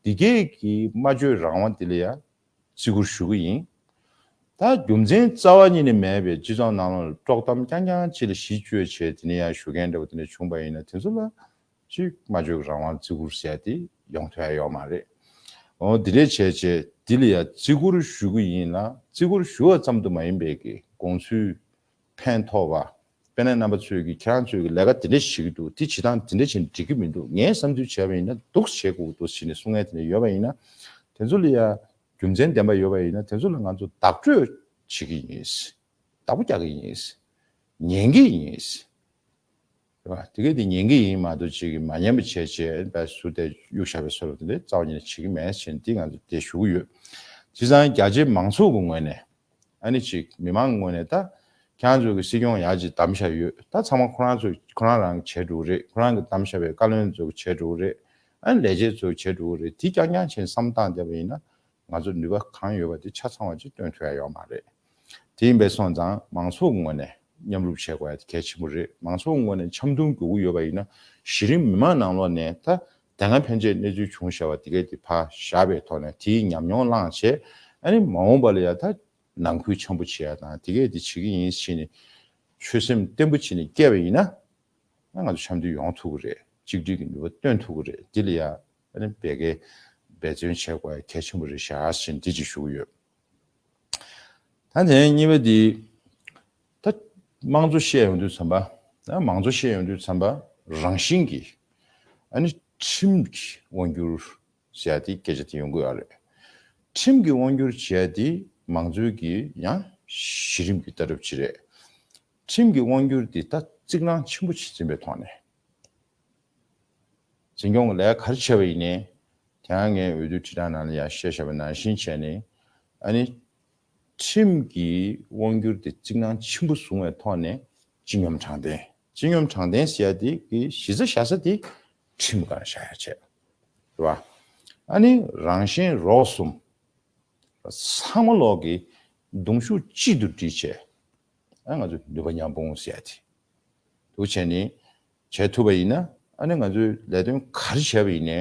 འདི་གས་ཀྱི་སྨྲ་བརྗོད་རང་དབང་དེ་ལ་ཡང་བརྩི་བཀུར་ཞུ་གི་ཡིན། ད་རྒྱུ་མཚན་རྩ་བ་ཉིད་ནས་མེད་པའི་སྤྱི་ཚོགས་ནང་ལ་དཀྲོག་གཏམ་རྐྱང་རྐྱང་ཅིག་ལ་གཞི་བཅོལ་བྱས་དེ་ནས་ཡང་ཞུ་མཁན་འདྲ་བོ་དེ་འདྲ་བྱུང་པ་ཡིན་ན་དེ་ཚོ་ལ་ཅིག་སྨྲ་བརྗོད་རང་དབང་བརྩི་བཀུར་ཟེར་ཡ་དེ་ཡོང་ཐུབ་ཡ་ཡོད་མ་རེད། འོ་དེ་འདྲས་བྱས་བྱས་དེ་ལ་ཡང་བརྩི་བཀུར་ཞུ་གི་ཡིན་ལ་བརྩི་བཀུར་ཞུ་བ་ཙམ་དུ་མ་ཡིན་པའི་གི་དགོངས་ཚུལ་ཕན་ཐོགས་པ། དཔེར་ན་རྣམ་པ་ཚོས་ཀྱི་ཁྱེད་རང་ཚོས་ཀྱི་ལས་ཀ་དེ་འདྲས་བྱེད་ཀྱི་འདུག་དེ་བྱེད་སྟངས་དེ་འདྲས་བྱས་ནས་འགྲིག་གི་མི་འདུག་ངས་བསམ་ཚུལ་བྱས་པ་ཡིན་ན་འདུག་བྱེད་དགོས་ཀྱི་འདུག་ཟེར་ནས་གསུང་མཁན་དེ་འདྲས་ཡོད་པ་ཡིན་ན་དེ་ཚོ་ལ་ཡང་རྒྱུ་མཚན་ལྡན་པ་ཡོད་པ་ཡིན་ན་དེ་ཚོ་ལ་ང་ཚོ་བདག་སྤྲོད་བྱེད་ཀྱི་ཡིན། བདག་པོ་རྒྱག་གི་ཡིན། ཉན་གྱི་ཡིན། རེད་བ། དེ་གས་དེ་ཉན་གྱི་ཡིན་མ་གཏོགས་ཅིག་གིས་མ་ཉན་པ་བྱས་བྱས་པའི་ཟུར་དེ་གཡུག་བཞག་པའི་བཟོ་འདྲ་དེ་འདྲ་རྩ་བ་ཉིད་ནས་བྱེད་ཀྱི་མེད་ཟེར་ནས་འདི་ང་ཚོ་དེ་ཞུ་གི་ཡོད། བྱས་ཙང་རྒྱ་ཆེའི་མང་ཚོགས་ཀྱི་ངོས་ནས་ཨ་ནི་ཅིག་མི་མང་གི་ངོས་ནས་ད་ཁྱེད་རང་ཚོ་གི་སྲིད་སྐྱོང་ཡག་ཅིག་བདམས་བཞག་ཡོད། ད་ཚང་མ་ཁོ་རང་ཚོ་ཁོ་རང་རང་གི་བྱས་འགྲོ་གི་རེད། ཁོ་རང་གི་བདམས་བཞག་པའི་བཀའ་བློན་ཚོ་གི་བྱས་འགྲོ་གི་རེད། ཨ་ནི་ལས་བྱེད་ཚོ་གི་བྱས་འགྲོ་གི་རེད། དེ་རྐྱང་རྐྱང་བྱས་ནས་བསམ་བཏང་བསྡད་པ་ཡིན་ན། ང་ཚོ་ནུས་པ་གང་ཡོད་པ་དེ་ཆ་ཚང་བ་ཅིག་སྟོན་ཐུབ་ཡ་ཡོད་མ་རེད། དེ་ཡིན་པས་སོང་ཙང་མང་ཚོགས་ཀྱི་ངོས་ནས་མཉམ་རུབ་བྱེད་དགོས་ཡ་དེ་གལ་ཆེན་པོ་རེད། མང་ཚོགས་ཀྱི་ངོས་ནས་འཆམ་མཐུན་དགོས་ཀྱི་ཡོད་པ་ཡིན་ན་གཞི་རིམ་མི་མང་ནང་ལོགས་ནས་ད་དེ་སྔ་ཕན་ཆད་གནས་ཚུལ་བྱུང་བཞག་པ་དེ་གས་དེ་ཕར་བཞག་པའི་ཐོག་ནས་དེའི་ཉམས་མྱོང་བླངས་བྱས་ཨ་ནི་མ་འོངས་པ་ལ་ཡ་ད་ནང་ཁུལ་འཆམ་པོ་བྱེད་ཡ་དང་དེ་གས་དེ་བྱེད་ཀྱི་ཡིན་ཟེར་ནས་ཆོད་སེམས་བརྟན་པོ་བྱས་ནས་བསྐྱལ་བ་ཡིན་ན། ང་ཚོ་འཆམ་མཐུན་ཡོང་ཐུབ་ཀྱི་རེད། གཅིག་སྒྲིལ་གྱི་ནུས་པ་བཏོན་ཐུབ་ཀྱི་རེད། འདི་ལ་ཡ་ཨ་ནི་བེད་སྐད་འབད་བརྩོན་བྱེད་དགོས་ཡ་གལ་ཆེན་པོ་རེད་ཤག་ཟེར་ནས་འདི་ཅིག་ཞུ་གི་ཡོད། ད་དེ་ནས་གཉིས་པ་འདི་ད་དམངས་གཙོ་བཤད་ཡོང་དུས་ཙམ་པ་ད་མང་གཙོ་བཤད་ཡོང་དུས་ཙམ་པ་རང་བཞིན་གྱིས་ཨ་ནི་ཁྲིམས་ཀྱི་དབང་སྒྱུར་ཟེར་ཡ་དེ་སྐད་ཆ་དེ་ཡོང་གི་ཡོད་རེད། ཁྲིམས་ཀྱི་དབང་སྒྱུར་བྱས་ཏེ་མང་གཙོའི་གི་ཡང་གཞི་རིམ་གྱི་ལྟ་གྲུབ་ཅིག་རེད། ཁྲིམས་ཀྱི་དབང་སྒྱུར་འདི་ད་རྩིག་རང་ཆེན་པོ་ཞིག་འཛིན་པའི་ཐོག་ནས་འཛིན་སྐྱོང་གི་ལས་ཀ་ག་རེ་བྱས་པ་ཡིན་ནའི་དེ་ཡང་ངས་འོས་བསྡུ་དྲིལ་བསྒྲགས་ནང་ལ་ཡང་བཤད་བཞག་པ་ནང་བཞིན་བྱས་ནས་ཨ་ནི་ ཁྲིམས་ཀྱི་དབང་སྒྱུར་དེ་གཙིགས་སྣང་ཆེན་པོ་བཟུང་བའི་ཐོག་ནས་སྤྱི་སྙོམས་དྲང་བདེན། སྤྱི་སྙོམས་དྲང་བདེན་ཟེར་ཡ་དེ་གི་གཞི་རྩ་བཞག་ས་དེ་ཁྲིམས་སྒང་བཞག་ཡ་བྱས། རེད་བ། ཨ་ནི་རང་གཞན་རོགས་གསུམ། ཚང་མ་ལོག་གི་གདུང་ཤུགས་གཅིག་ཏུ་སྒྲིལ་བྱས། ཨ་ང་ཚོ་ནུས་པ་མཉམ་སྤུངས་ཟེར་ཡ་དེ། འདུག་བྱས་ནི། བྱེད་ཐུབ་པ་ཡིན་ན། ཨ་ནི་ང་ཚོའི་ལས་དོན་ག་རེ་བྱས་པ་ཡིན་ནའི་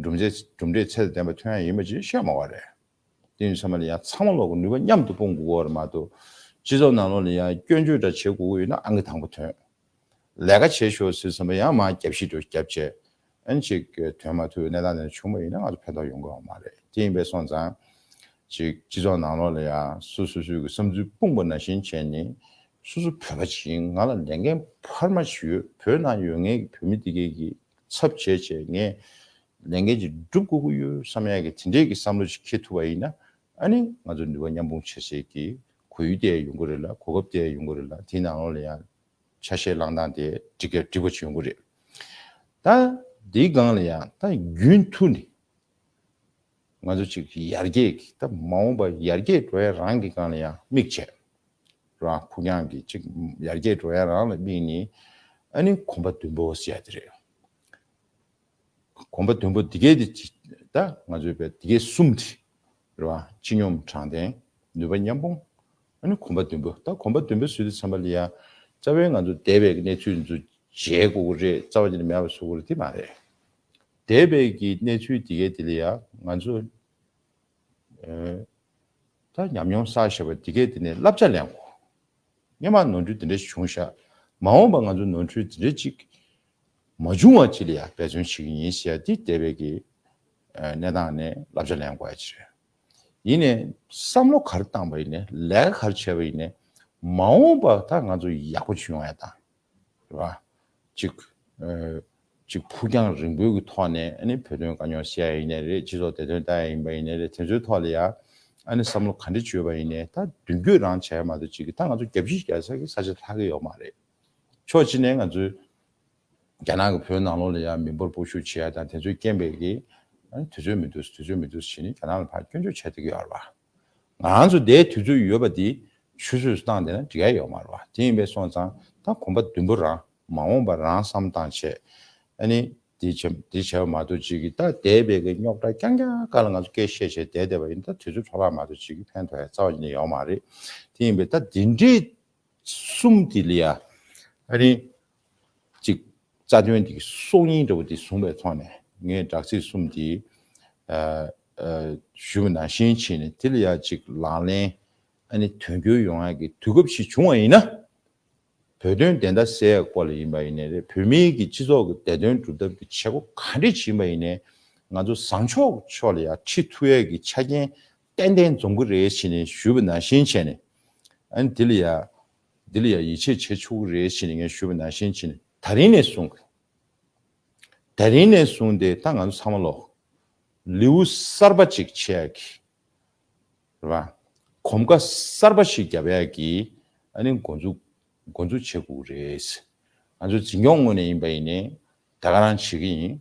གྲུབ་འབྲས་གྲུབ་འབྲས་ཚད་དང་ལྡན་པ་ཐོན་ཡ་ཡིན་པ་ཅིག་བཤད་མ་བ་རེད། དེ་ཡིན་ཙམ་པ་ལ་ཡང་ཚང་མ་ལོག་གི་ནུས་པ་མཉམ་དུ་སྤུངས་དགོས་ཀྱི་ཡོད་རེད་མ་གཏོགས། སྤྱི་ཚོགས་ནང་ལོགས་ལ་ཡང་སྐྱོན་བརྗོད་འདྲ་བྱེད་དགོས་ཀྱི་ཡོད་ན་ཨང་ཀི་དང་པོ་ཐོན། ལས་ཀ་བྱེད་ཤོག་ཟེར་ཙམ་པ་ཡང་མར་རྒྱབ་བཤིག་འགྲོ་རྒྱབ་བྱས། ཨ་ནི་ཅིག་ཐོན་མ་ཐུབ་གནས་སྟངས་དེ་འདྲ་བྱུང་བ་ཡིན་ན་ང་ཚོ་ཕན་ཐོགས་ཡོང་གི་ཡོད་མ་རེད། དེ་ཡིན་པས་སོང་ཙང་། ཅིག་སྤྱི་ཚོགས་ནང་ལོགས་ལ་ཡང་སོ་སོ་སོའི་གི་བསམ་ཚུལ་སྤུངས་པ་ནང་བཞིན་བྱས་ནས། སོ་སོ་བོད་པ་ཅིག་ཡིན། ང་ལ་ལས་འགན་འཕར་མ་ཞིག་ཡོད། བོད་ནང་ཡོད་མཁན་གྱི་བོད་མི་དེ་གས་ཀྱི་ཚབ་བྱས་བྱས་ངས་ལས་འགན་ཅིག་སྒྲུབ་དགོས་ཀྱི་ཡོད་བསམ་ཡག་གི་དེ་འདྲས་ཀྱི་བསམ་བློ་ཅིག་འཁྱེར་ཐུབ་པ་ཡིན་ན། ཨ་ནི་ང་ཚོ་ནུས་པ་མཉམ་སྤུངས་བྱེད་སའི་གི་གོ་ཡུལ་དེ་ཡོང་གི་རེད་ལ། གོ་སྐབས་དེ་ཡོང་གི་རེད་ལ། དེའི་ནང་ལོགས་ལ་ཡང་ཆ་ཤས་བླང་སྟངས་དེ་འགྲིག་གི་འགྲིག་པ་ཅིག་ཡོང་གི་རེད། ད་འདིའི་སྒང་ལ་ཡང་ད་རྒྱུན་མཐུད་ནས། ང་ཚོ་ཅིག་ཡར་རྒྱས་ཀྱི་ད་མ་འོངས་པ་ཡར་རྒྱས་འགྲོ་ཡ་རང་གི་སྒང་ལ་ཡང་དམིགས་བྱས། རང་ཕུགས་རྒྱང་གི་ཅིག་ཡར་རྒྱས་འགྲོ་ཡ་རང་ལ་དམིགས་ནས། ཨ་ནི་གོམ་པ་བདུན་པོ་ཟེར་ཡ་དེ་རེད། གོམ་པ་བདུན་པོ་འདི་གའི་དེ་ཅི་ད་ང་ཚོའི་བས་འདི་གའི་གསུམ་དེ་རེད་བ། སྤྱི་སྙོམས་དྲང་བདེན། ནུས་པ་མཉམ་སྤུངས། ཨ་ནི་གོམ་པ་བདུན་པོ། ད་གོམ་པ་བདུན་པོ་ཟེར་དུས་ཙམ་པ་ལ་ཡ། རྩ་བའི་ང་ཚོ་འདས་པའི་གནས་ཚུལ་འདི་ཚོ་བརྗེད་དགོས་ཀྱི་རེད། རྩ་བ་ཉིད་ནས་མེད་པ་བཟོ་དགོས་རེད། དེ་མ་རེད། འདས་པའི་གི་གནས་ཚུལ་འདི་གའི་དེ་ལ་ཡ་ང་ཚོ། ཨེ། ད་ཉམས་མྱོང་བསགས་བཞག་པ་འདི་གས་དེ་ནས་བསླབ་བྱ་ལེན་དགོས། སྔོན་མ་ནོར་འཁྲུལ་འདི་འདྲ་ཞིག་བྱུང་ཤག་མ་འོངས་པ་ང་ཚོ་ནོར་འཁྲུལ་འདི་འདྲ་ཅིག་མ་བྱུང་བ་ཅིག་ལ་ཡང་འབད་བརྩོན་བྱེད་ཀྱི་ཡིན་ཟེར་ཡ་འདི་འདས་པའི་གི་ཨ་གནས་སྟངས་ནས་བསླབ་བྱ་ལེན་དགོས་ཡ་ཅིག་རེད། ཡིན་ནའི་བསམ་བློ་ག་རེ་བཏང་པ་ཡིན་ནའི། ལས་ཀ་ག་རེ་བྱས་པ་ཡིན་ནའི། མ་འོངས་པ་ད་ང་ཚོ་ཡག་པོ་བྱུང་ཡ་དང་། རེད་བ། གཅིག་ཨ་གཅིག་ཕུགས་རྒྱང་རིང་པོའི་གི་ཐོག་ནས་ཨ་ནི་བོད་དོན་དཀའ་རྙོག་སེལ་ཡ་ཡིན་ནའི་རེད། སྤྱི་ཚོགས་བདེ་དོན་བལྟ་ཡ་ཡིན་པ་ཡིན་ནའི་རེད། དེ་ཚོའི་ཐོག་ལ་ཡ་ཨ་ནི་བསམ་བློ་ག་འདྲ་བཅོས་པ་ཡིན་ནའི། ད་མདུན་སྐྱོད་རང་བྱས་མ་གཏོགས་ཅིག་གི་ད་ང་ཚོ་རྒྱབ་བཤིག་རྒྱག་ས་གི་ས་ཆ་ལྷག་གི་ཡོད་མ་རེད། ཕྱོགས་གཅིག་ནས་ང་ཚོའི་རྒྱ་ནག་གི་བོད་ནང་ལོགས་ལ་ཡ་མི་འབོར་སྤོ་བཤུད་བྱེད་ཡ་དང་དེ་ཚོའི་རྐྱེན་པས་ཀྱི། ཨ་ནི་དུས་ཚོད་མི་འདུག་དུས་ཚོད་མི་འདུག་བྱས་ནས་རྒྱ་ནག་ལ་ཕར་སྐྱོན་བརྗོད་བྱས་བསྡད་ཀྱི་ཡོད་རེད་བ། ང་རང་ཚོ་དེའི་དུས་ཚོད་ཡོད་པ་འདི་ཆུད་ཟོས་སུ་བཏང་བསྡད་ན་འགྲིག་ཡ་ཡོད་མ་རེད་བ། དེ་ཡིན་པས་སོང་ཙང་ད་གོམ་པ་བདུན་པོ་རང་མ་འོངས་པ་རང་བསམ་བཏང་བྱས། ཨ་ནི་འདི་བྱས་འདི་བྱས་པ་མ་གཏོགས་ཅིག་གི་ད་འདས་པའི་གི་རྙོག་དྲ་རྐྱང་རྐྱང་སྒང་ལ་ང་ཚོ་སྐད་བཤད་བྱས་བསྡད་བསྡད་པ་ཡིན་ན་ད་དུས་ཚོད་འཕྲོ་བརླག་མ་གཏོགས་ཅིག་གི་ཕན་ཐོགས་ཡ་རྩ་བ་ཉིད་ནས་ཡོད་མ་རེད། དེ་ཡིན་པས་ད་འདི་འདྲའི་གསུམ་དེ་ལ་ཡ། ཨ་ནི། གཅིག་རྩ་དོན་དེ་གི་སྲོག་སྙིང་འདྲ་བོ་དེ་བཟུང་བའི་ཐོག་ནས་ངས་དྲག་ཚིག་གསུམ་དེ། ཨ་ཨ་ཞུས་པ་ནང་བཞིན་བྱས་ནས་དེ་ལ་ཡ་གཅིག་ལག་ལེན་ཨ་ནི་དོན་འཁྱོལ་ཡོང་ཡ་གི་དུས་སྐབས་ཤིག་བྱུང་བ་ཡིན་ན། བོད་དོན་བདེན་མཐའ་གསལ་ཡ་སྐོར་ལ་ཡིན་པ་ཡིན་ནའི་རེད། བོད་མིའི་གི་སྤྱི་ཚོགས་ཀྱི་བདེ་དོན་སྒྲུབ་ཐབས་ཀྱི་བྱེད་སྒོ་ག་འདྲ་ཞིག་ཡིན་པ་ཡིན་ནའི། ང་ཚོ་བཟང་ཕྱོགས་ཕྱོགས་ལ་ཡ་ཁྲིད་ཐུབ་ཡ་གི་ཆ་རྐྱེན་ཏན་ཏན་འཛོམས་ཀྱི་རེད་བྱས་ནས་ཞུས་པ་ནང་བཞིན་བྱས་ནས། ཨ་ནི་དེ་ལ་ཡ། འདི་ལ་ཡང་ཡིད་ཆེས་བྱེད་ཆོག་གི་རེད་ཟེར་ནས་ངས་ཞུས་པ་ནང་བཞིན་བྱས་ནས་ད་རིང་ནས་བཟུང་གི་ད་རིང་ནས་བཟུང་སྟེ་ད་ང་ཚོ་ཚང་མ་ལོག་ལེའུ་གསར་པ་ཅིག་ཕྱེ་ཡ་གི་རེད་བ། གོམ་ཁ་གསར་པ་ཞིག་རྒྱབ་ཡ་གི་ཨ་ནི་འགོ་འཛུགས་འགོ་འཛུགས་བྱེད་དགོས་ཀྱི་རེད། ང་ཚོ་འཛིན་སྐྱོང་ངོས་ནས་ཡིན་པ་ཡིན་ནའི་ད་ག་རང་བྱེད་ཀྱི་ཡིན།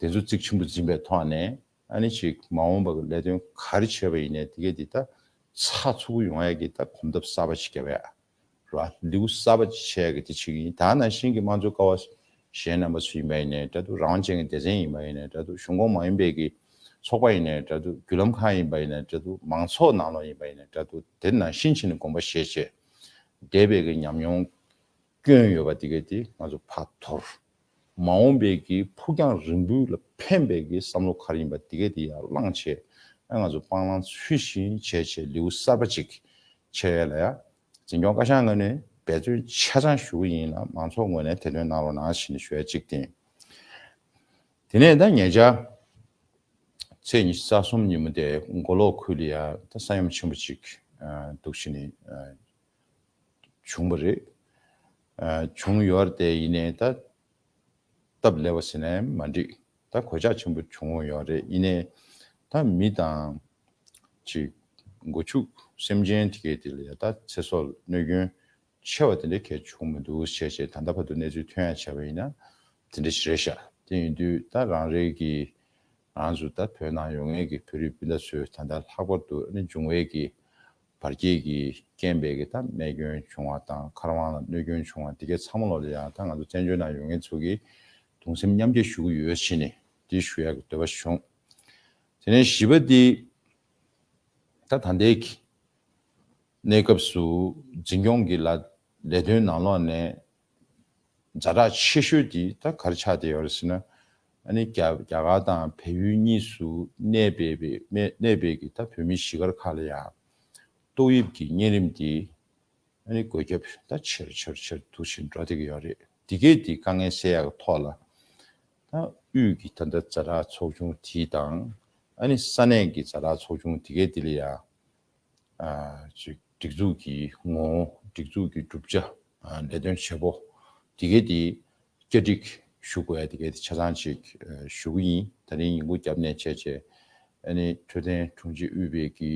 དེ་ཚོ་གཙིགས་ཆེན་པོ་འཛིན་པའི་ཐོག་ནས་ཨ་ནི་ཅིག་མ་འོངས་པ་གི་ལས་དོན་ག་རེ་བྱས་པ་ཡིན་ནའི་དེ་གས་དེ་ད་ཚགས་ཚུད་པོ་ཡོང་ཡ་གི་ད་གོམ་སྟབས་གསར་པ་ཞིག་རྒྱབ་ཡ། ར་ལེའུ་གསར་པ་ཅིག་ཕྱེ་ཡ་གི་དེ་བྱེད་ཀྱི་ཡིན། ད་ནང་བཞིན་གྱི་དམངས་གཙོ་ཀ་བ་གཞན་རྣམ་པ་ཚོ་ཡིན་པ་ཡིན་ནའི་འདྲ་འདུག་རང་དབང་ཅན་གྱི་སྡེ་ཚན་ཡིན་པ་ཡིན་ནའི་འདྲ་འདུག་གཞུང་ཁོངས་མ་ཡིན་པའི་གི་ཚོགས་པ་ཡིན་ནའི་འདྲ་འདུག་བརྒྱུད་ལམ་ཁག་ཡིན་པ་ཡིན་ནའི་འདྲ་འདུག་མང་ཚོགས་ནང་ལོགས་ཡིན་པ་ཡིན་ནའི་འདྲ་འདུག་དེ་ནང་བཞིན་བྱས་ནས་དགོངས་པ་བཞེས་བྱས། འདས་པའི་གི་ཉམས་མྱོང་སྐྱོན་ཡོད་པ་དེ་གས་དེ་ང་ཚོ་ཕར་དོར། མ་འོངས་པའི་གི་ཕུགས་རྒྱང་རིང་པོའི་ལ་ཕན་པའི་གི་བསམ་བློ་ག་རེ་ཡིན་པ་དེ་གས་དེ་ཡར་བླངས་བྱས། ཨ་ང་ཚོ་སྤང་བླང་ཚུལ་བཞིན་བྱས་བྱས་ལེའུ་གསར་པ་ཅིག་ཕྱེ་ཡ་ལ་ཡ། འཛིན་སྐྱོང་བཀའ་ཤག་ངོས་ནས་འབད་བརྩོན་ཆ་ཚང་ཞུ་གི་ཡིན་ལ་མང་ཚོགས་ངོས་ནས་དེ་དོན་གནང་རོགས་གནང་ཞེས་ནས་ཞུ་ཡ་གཅིག་བསྟན། དེ་ནས་ད་ཉེ་ཆར་ཚེས་ཉི་ཤུ་རྩ་གསུམ་ཉིན་མོ་དེ་མགོ་ལོག་ཁུལ་ལ་ཡ་ད་ས་ཡོམ་ཆེན་པོ་ཅིག་འདུག་ཞེས་ནས་བྱུང་བ་རེད། བྱུང་ཡོད་རེད་དེ་ཡིན་ནའི་ད། སྟབས་ལེགས་པ་ཟེར་ནའི་མ་འགྲིག་ད་གོད་ཆག་ཆེན་པོ་བྱུང་ཡོད་རེད། ཡིན་ནའི་ད་མི་དང་ཅིག་སྒོ་ཕྱུགས་སེམས་ཅན་དེ་གའི་དེ་ལ་ཡ་ད་ཚེ་སྲོག་གནོད་སྐྱོན་ཆེ་བ་དེ་འདྲ་གས་བྱུང་མི་འདུག་ཞེས་བྱས་ད་ལྟ་བར་དུ་གནས་ཚུལ་ཐོན་ཡ་བྱས་པ་ཡིན་ན་དེ་འདྲ་ཞིག་རེད་ཤག་དེ་ཡིན་དུས་ད་རང་རེའི་གི་རང་ཚོ་ད་བོད་ནང་ཡོད་མཁན་གི་བོད་རིགས་སྤུན་ཟླ་ཚོས་ད་ལྟ་ལྷག་པར་དུ་ཨ་ནི་འབྱུང་བའི་གི་ བར་བརྒལ་གྱི་རྐྱེན་པས་ཀྱི་ད་རྨས་སྐྱོན་བྱུང་བ་དང་མཁར་དབང་ལ་གནོད་སྐྱོན་བྱུང་བ་དེ་གའི་ཚང་མ་ལོག་ལ་ཡང་ད་ང་ཚོ་བཙན་བྱོལ་ནང་ཡོད་མཁན་ཚོ་གིས་གདུང་སེམས་མཉམ་སྐྱེད་ཞུ་གི་ཡོད་ཕྱིན་ནས་དེ་ཞུ་ཡག་གི་འདོད་པ་བྱུང་། དེ་ནས་བཞི་པ་འདི་ད་ད་ལྟའི་གི་གནས་སྐབས་སུ་འཛིན་སྐྱོང་གི་ལ་ལས་དོན་ནང་ལོགས་ནས་ཛ་དྲག་ཆེ་ཤོས་དེ་ད་ག་རེ་ཆགས་བསྡད་ཡོད་རེད་ཟེར་ན། ཨ་ནི་རྒྱ་རྒྱ་གར་དང་བལ་ཡུལ་གཉིས་སུ་གནས་པའི་པའི་གནས་པའི་གི་ད་བོད་མི་གཞིས་སྒར་ཁག་ལ་ཡང་ཏོག་དབྱིབས་ཀྱི་གཉན་རིམས་དེ་ཨ་ནི་འགོས་ཁྱབ་ད་ཆེར་ཆེར་ཆེར་འདུག་བཞིན་འགྲོ་བསྡད་ཀྱི་ཡོད་རེད། དེ་གས་དེ་དཀའ་ངལ་སེལ་ཡག་གི་ཐོག་ལ་ད་དབུས་ཀྱི་ད་ལྟ་ཛ་དྲག་ཚོགས་ཆུང་དེ་དང་ཨ་ནི་ས་གནས་ཀྱི་ཛ་དྲག་ཚོགས་ཆུང་དེ་གས་དེ་ལ་ཡང་ཨ་ཅིག་སྒྲིག་འཛུགས་ཀྱི་ངོ་བོ་སྒྲིག་འཛུགས་ཀྱི་གྲུབ་ཆ་ཨ་ལས་དོན་བྱེད་པོ་དེ་གས་དེ་བསྐྱར་སྒྲིག་ཞུ་དགོས་ཡ་དེ་གས་དེ་ཆ་ཚང་ཅིག་ཨ་ཞུ་གི་ཡིན། ད་རིང་ཡིན་གུ་རྒྱབ་ནས་བྱས་བྱས་ཨ་ནི་འཕྲོད་བསྟེན་དྲུང་ཆེ་དབུས་པའི་གི་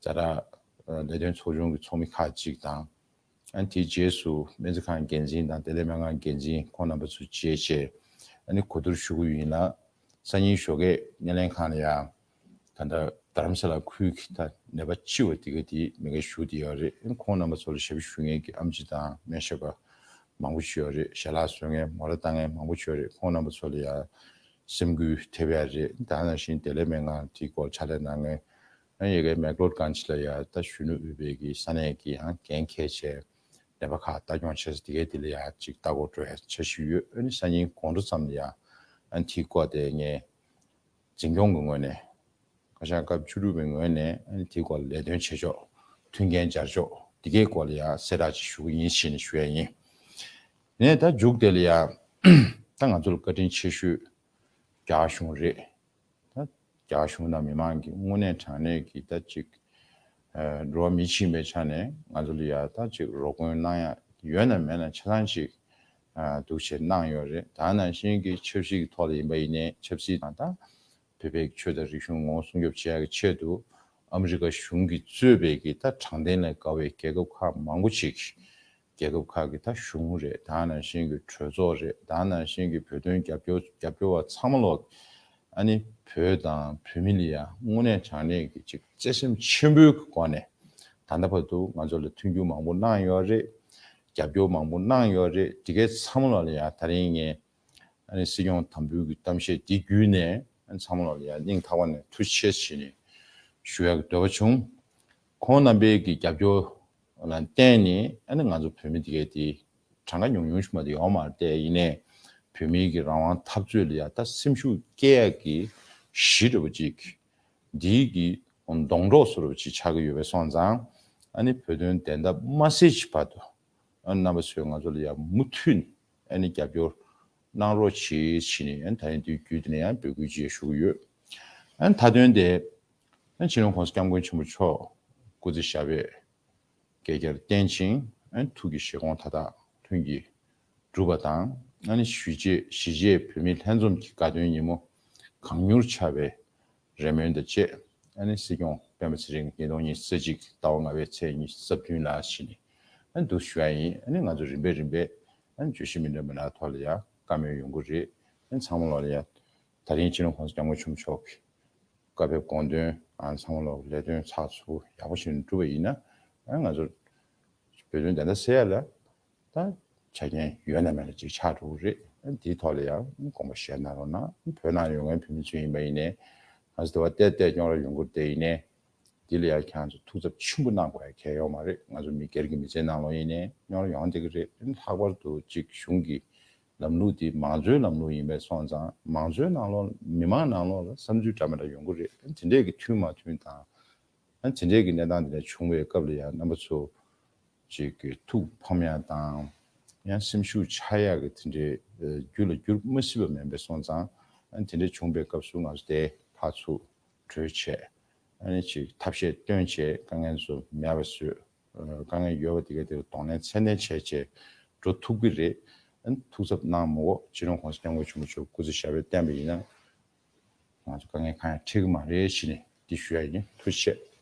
ཛ་དྲག་ཨ་ལས་དོན་ཚོགས་ཆུང་གི་ཚོགས་མི་ཁག་ཅིག་དང་། ཨ་ནི་དེའི་རྗེས་སུ་སྨན་རྩིས་ཁང་འགན་འཛིན་དང་བདེ་ལེགས་སྨན་ཁང་འགན་འཛིན་ཁོང་རྣམ་པ་ཚོ་བཅས་བྱས་ཨ་ནི་གོ་བསྡུར་ཞུ་གི་ཡིན་ལ། སང་ཉིན་ཞོགས་ཀས་སྣེ་ལེན་ཁང་ལ་ཡང་ད་ལྟ་རྡ་རམ་ས་ལ་ཁུལ་གྱི་ད་ནད་པ་ལྕི་བ་དེ་ག་དེ་མི་འགའ་བཞུགས་བསྡད་ཡོད་རེད། ཨ་ནི་ཁོང་རྣམ་པ་ཚོ་ལ་ཞབས་ཞུ་མཁན་གྱི་ཨེམ་ཆི་དང་སྨན་ཞབས་པ་མང་པོ་ཞིག་ཡོད་རེད། ཞལ་ལག་བཟོ་མཁན་མོ་ཊ་བཏང་མཁན་མང་པོ་ཞིག་ཡོད་རེད། ཁོང་རྣམ་པ་ཚོ་ལ་ཡང་སེམས་འགུལ་ཐེབས་ཡ་རེད། ད་ནང་བཞིན་བདེ་ལེགས་སྨན་ཁང་དེའི་སྐོར་ཕྱག་ལས་གནང་མཁན་ཨ་ཡ་གའི་མེག་ལོར་གང་ཅི་ལ་ཡ་ད་གཞོན་ནུ་དབུས་པའི་གི་ས་གནས་ཀྱི་ཡང་འགན་འཁྱེར་བྱས་ནད་པ་ཁག་ལྟ་སྐྱོང་བྱེད་ས་དེ་གའི་དེ་ལ་ཡ་ཅིག་ལྟ་སྐོར་འགྲོ་ཡ་འཆར་གཞི་ཡོད། ཨ་ནི་སང་ཉིན་དགོང་དྲོ་ཙམ་ལ་ཡ་ཨ་ནི་དེའི་སྐོར་དེ་ངས་འཛིན་སྐྱོང་གི་ངོས་ནས་བཀའ་ཤག་སྐབས་བཅུ་དྲུག་པའི་ངོས་ནས་ཨ་ནི་དེའི་སྐོར་ལ་ལས་དོན་བྱེད་ཕྱོགས་མཐུན་རྐྱེན་སྦྱར་ཕྱོགས་དེ་གའི་སྐོར་ལ་ཡ་གསལ་བསྒྲགས་ཅིག་ཞུ་གི་ཡིན་ཞེས་ནས་ཞུ་ཡ་ཡིན། ནས་ད་མཇུག་དེ་ལ་ཡ་ད་ང་ཚོ་ལ་བཀའ་དྲིན་ཆེ་ཤོས་རྒྱ་གཞུང་རེད། ད་རྒྱ་གཞུང་དང་མི་མང་གི་དངོས་གནས་དྲང་གནས་ཀྱི་ད་ཅིག་ཨ་འགྲོ་བ་མི་ཕྱིན་པའི་ཆ་ནས་ང་ཚོ་ལ་ཡ་ད་ཅིག་རོགས་མགོན་གནང་ཡ་ཡོད་ན་མེད་ན་ཆ་ཚང་ཅིག་ཨ་འདུག་བྱས་གནང་ཡོད་རེད། ད་ནང་བཞིན་གྱི་ཆབ་སྲིད་ཀྱི་ཐོག་ལ་ཡིན་པ་ཡིན་ནའི་ཆབ་སྲིད་དང་ད་བོད་པའི་ཆོས་དང་རིག་གཞུང་ངོ་བོ་སྲུང་སྐྱོབ་བྱེད་ཡ་གི་ཆེད་དུ་ཨ་མི་རི་ཀ་གཞུང་གིས་གཙོས་པའི་གི་ད་དྲང་བདེན་ལ་དགའ་བའི་རྒྱལ་ཁབ་ཁག་མང་པོ་ཅིག་རྒྱལ་ཁབ་ཁག་གི་ད་གཞུང་རེད། ད་ནང་བཞིན་གྱི་གྲོས་ཚོགས་རེད། ད་ནང་བཞིན་གྱི་བོད་དོན་རྒྱབ་སྐྱོར་རྒྱབ་སྐྱོར་བ་ཚང་མ་ལོག་ཨ་ནི་བོད་དང་བོད་མི་ལ་ཡ་དངོས་གནས་དྲང་གནས་ཀྱི་ཅིག་བརྩེ་སེམས་ཆེན་པོའི་སྒོ་ནས་ད་ལྟ་བར་དུ་ང་ཚོ་ལ་མཐུན་འགྱུར་མང་པོ་གནང་ཡོད་རེད། རྒྱབ་སྐྱོར་མང་པོ་གནང་ཡོད་རེད། དེ་གའི་ཚང་མ་ལོག་ལ་ཡ་ད་རིང་ངས་ཨ་ནི་སྲིད་སྐྱོང་དམ་འབུལ་གྱི་གཏམ་བཤད་འདི་བརྒྱུད་ནས་ཨ་ནི་ཚང་མ་ལོག་ལ་ཡ་སྙིང་ཐག་པ་ནས་ཐུགས་རྗེ་ཆེ་ཞེས་ནས་ཞུ་ཡག་གི་འདོད་པ་བྱུང་། ཁོང་རྣམ་པའི་གི་རྒྱབ་སྐྱོར་ལ་བརྟེན་ནས་ཨ་ནི་ང་ཚོ་བོད་མི་འདི་གའི་དེ་གྲངས་ཀ་ཉུང་ཉུང་ཞིག་མ་གཏོགས་ཡོད་མ་རེད། དེ་ཡིན་ནའི་བོད་མིའི་གི་རང་དབང་འཐབ་རྩོད་ལ་ཡ་ད་སེམས་ཤུགས་སྐྱེད་ཡག་གི་གཞི་འདྲ་བོ་ཅིག་འདིའི་གི་སྡོང་གྲོགས་བཟོ་འདྲ་བོ་ཅིག་ཆགས་ཀྱི་ཡོད་པའི་སོང་ཙང་ཨ་ནི་བོད་དོན་བདེན་མཐའ་མ་གསལ་གྱི་བར་དུ་ཨ་ནི་རྣམ་པ་ཚོས་ང་ཚོ་ལ་ཡང་མུ་མཐུད་ཨ་ནི་རྒྱབ་སྐྱོར་གནང་རོགས་གྱིས་ཞེས་ནས་ཨ་ནི་ད་ཡིན་དུས་བརྒྱུད་དེ་ནས་ཡང་འབོད་སྐུལ་ཅིག་ཞུ་གི་ཡོད། ཨ་ནི་མཐའ་དོན་དེ་ཨ་ནི་སྤྱི་ནོར་༸གོང་ས་༸སྐྱབས་མགོན་ཆེན་པོ་མཆོག་སྐུ་ཚེ་ཞབས་པད་བསྐལ་བརྒྱར་བརྟན་ཅིང་ཨ་ནི་ཐུགས་ཀྱི་བཞེད་དགོངས་མཐའ་དག་ལྷུན་གྱིས་གྲུབ་པ་དང་ཨ་ནི་གཞིས་བྱེས་གཞིས་བྱེས་བོད་མི་ལྷན་འཛོམས་ཀྱི་དགའ་སྟོན་ཉིན་མོ་གང་མྱུར་འཆར་བའི་རེ་སྨོན་དང་བཅས་ཨ་ནི་སྲིད་སྐྱོང་སྤེན་པ་ཚེ་རིང་ཉིས་སྟོང་ཉི་ཤུ་རྩ་གཅིག་ཟླ་བ་ལྔ་པའི་ཚེས་ཉི་ཤུ་རྩ་བདུན་ལ་ཕྱིན་ནས་ཨ་ནི་འདུག་ཞུ་ཡ་ཡིན། ཨ་ནི་ང་ཚོ་རིམ་པས་རིམ་པས་ཨ་ནི་བརྗོད་གཞི་མི་འདྲ་མི་འདྲ་ཐོག་ལ་ཡ་བཀའ་མོལ་ཡོང་གི་རེད། ཨ་ནི་ཚང་མ་ལོག་ལ་ཡ་ད་རིང་སྤྱི་ནོར་༸གོང་ས་༸སྐྱབས་མགོན་ཆེན་པོ་མཆོག་གི་བཀའ་ཕེབས་དགོངས་དོན་ཨ་ནི་ཚང་མ་ལོག་ལས་དོན་ཚགས་ཚུད་ཡག་པོ་ཞིག་འགྲུབ་པ་ཡིན་ན་ཨ་ནི་ང་ཚོ་བོད་དོན་བདེན་མཐའ་གསལ་ཡ་ལ། ད་ཆ་རྐྱེན་ཡོད་ན་མེད་ན་ཅིག་ཆགས་འགྲོ་གི་རེད། དེའི་ཐོག་ལ་ཡང་དགོངས་པ་བཞེས་གནང་རོགས་གནང་། བོད་ནང་ཡོད་མཁན་བོད་མི་ཚོ་ཡིན་པ་ཡིན་ནའི་ང་ཚོ་དེ་བ་བལྟས་བལྟས་སྙོང་ར་ཡོང་གི་རེད། དེ་ཡིན་ནའི་འདི་ལ་ཡང་ཁྱེད་རང་ཚོ་ཐུགས་འཚབ་ཆེན་པོ་གནང་དགོས་ཡ་གལ་ཡོད་མ་རེད། ང་ཚོ་མི་སྒེར་གྱི་མི་ཚེའི་ནང་ལོགས་ཡིན་ནའི་སྙོང་ར་ཡོང་བསྡད་ཀྱི་རེད། ལྷག་པར་དུ་ཅིག་གཞུང་གི་ལམ་ལུགས་འདི་མང་གཙོའི་ལམ་ལུགས་ཡིན་པས་སོང་ཙང་མང་གཙོའི་ནང་ལོགས་མི་མང་ནང་ལོགས་ལ་བསམ་ཚུལ་འདྲ་མི་འདྲ་ཡོང་གི་རེད། དེ་འདྲས་ཀྱི་མཐུན་མ་མཐུན་དང་། ཨ་དེ་འདྲའི་གི་གནས་སྟངས་དེ་འདྲ་བྱུང་བའི་སྐབས་ལ་ཡང་རྣམ་པ་ཚོ་ཅིག་གི་ཐུགས་ཕམ་ཡ་དང་། ཡང་སེམས་ཤུགས་ཆག་ཡ་གི་དེ་འདྲའི་ཨ་རྒྱུ་ལ་འགྱུར་མ་སྲིད་པ་མིན་པས་སོང་ཙང་། ཨ་དེ་འདྲ་བྱུང་བའི་སྐབས་སུ་ང་ཚོ་དེ་ཕར་ཚུར་གྲོས་བྱས། ཨ་ནི་ཅིག་ཐབས་ཤེས་བཏོན་བྱས་དཀའ་ངལ་ཚོ་མེད་པ་བཟོས། ཨ་དཀའ་ངལ་ཡོད་པ་དེ་ག་དེ་གདོང་ལེན་ཚད་ལྡན་བྱས་བྱས་འགྲོ་ཐུབ་ཀྱི་རེད། ཨ་ནི་ཐུགས་འཚབ་གནང་མི་དགོས། སྤྱི་ནོར་༸གོང་ས་༸སྐྱབས་མགོན་ཆེན་པོ་མཆོག་སྐུ་ཚེ་ཞབས་པད་བརྟན་པ་ཡིན་ན། ང་ཚོ་དཀའ་ངལ་གང་ཡང་འཕྲད་ཀྱི་མ་རེད་ཞེས་ནས་འདི་ཞུ་ཡ་ཡིན། ཐུགས་རྗེ་ཆེ།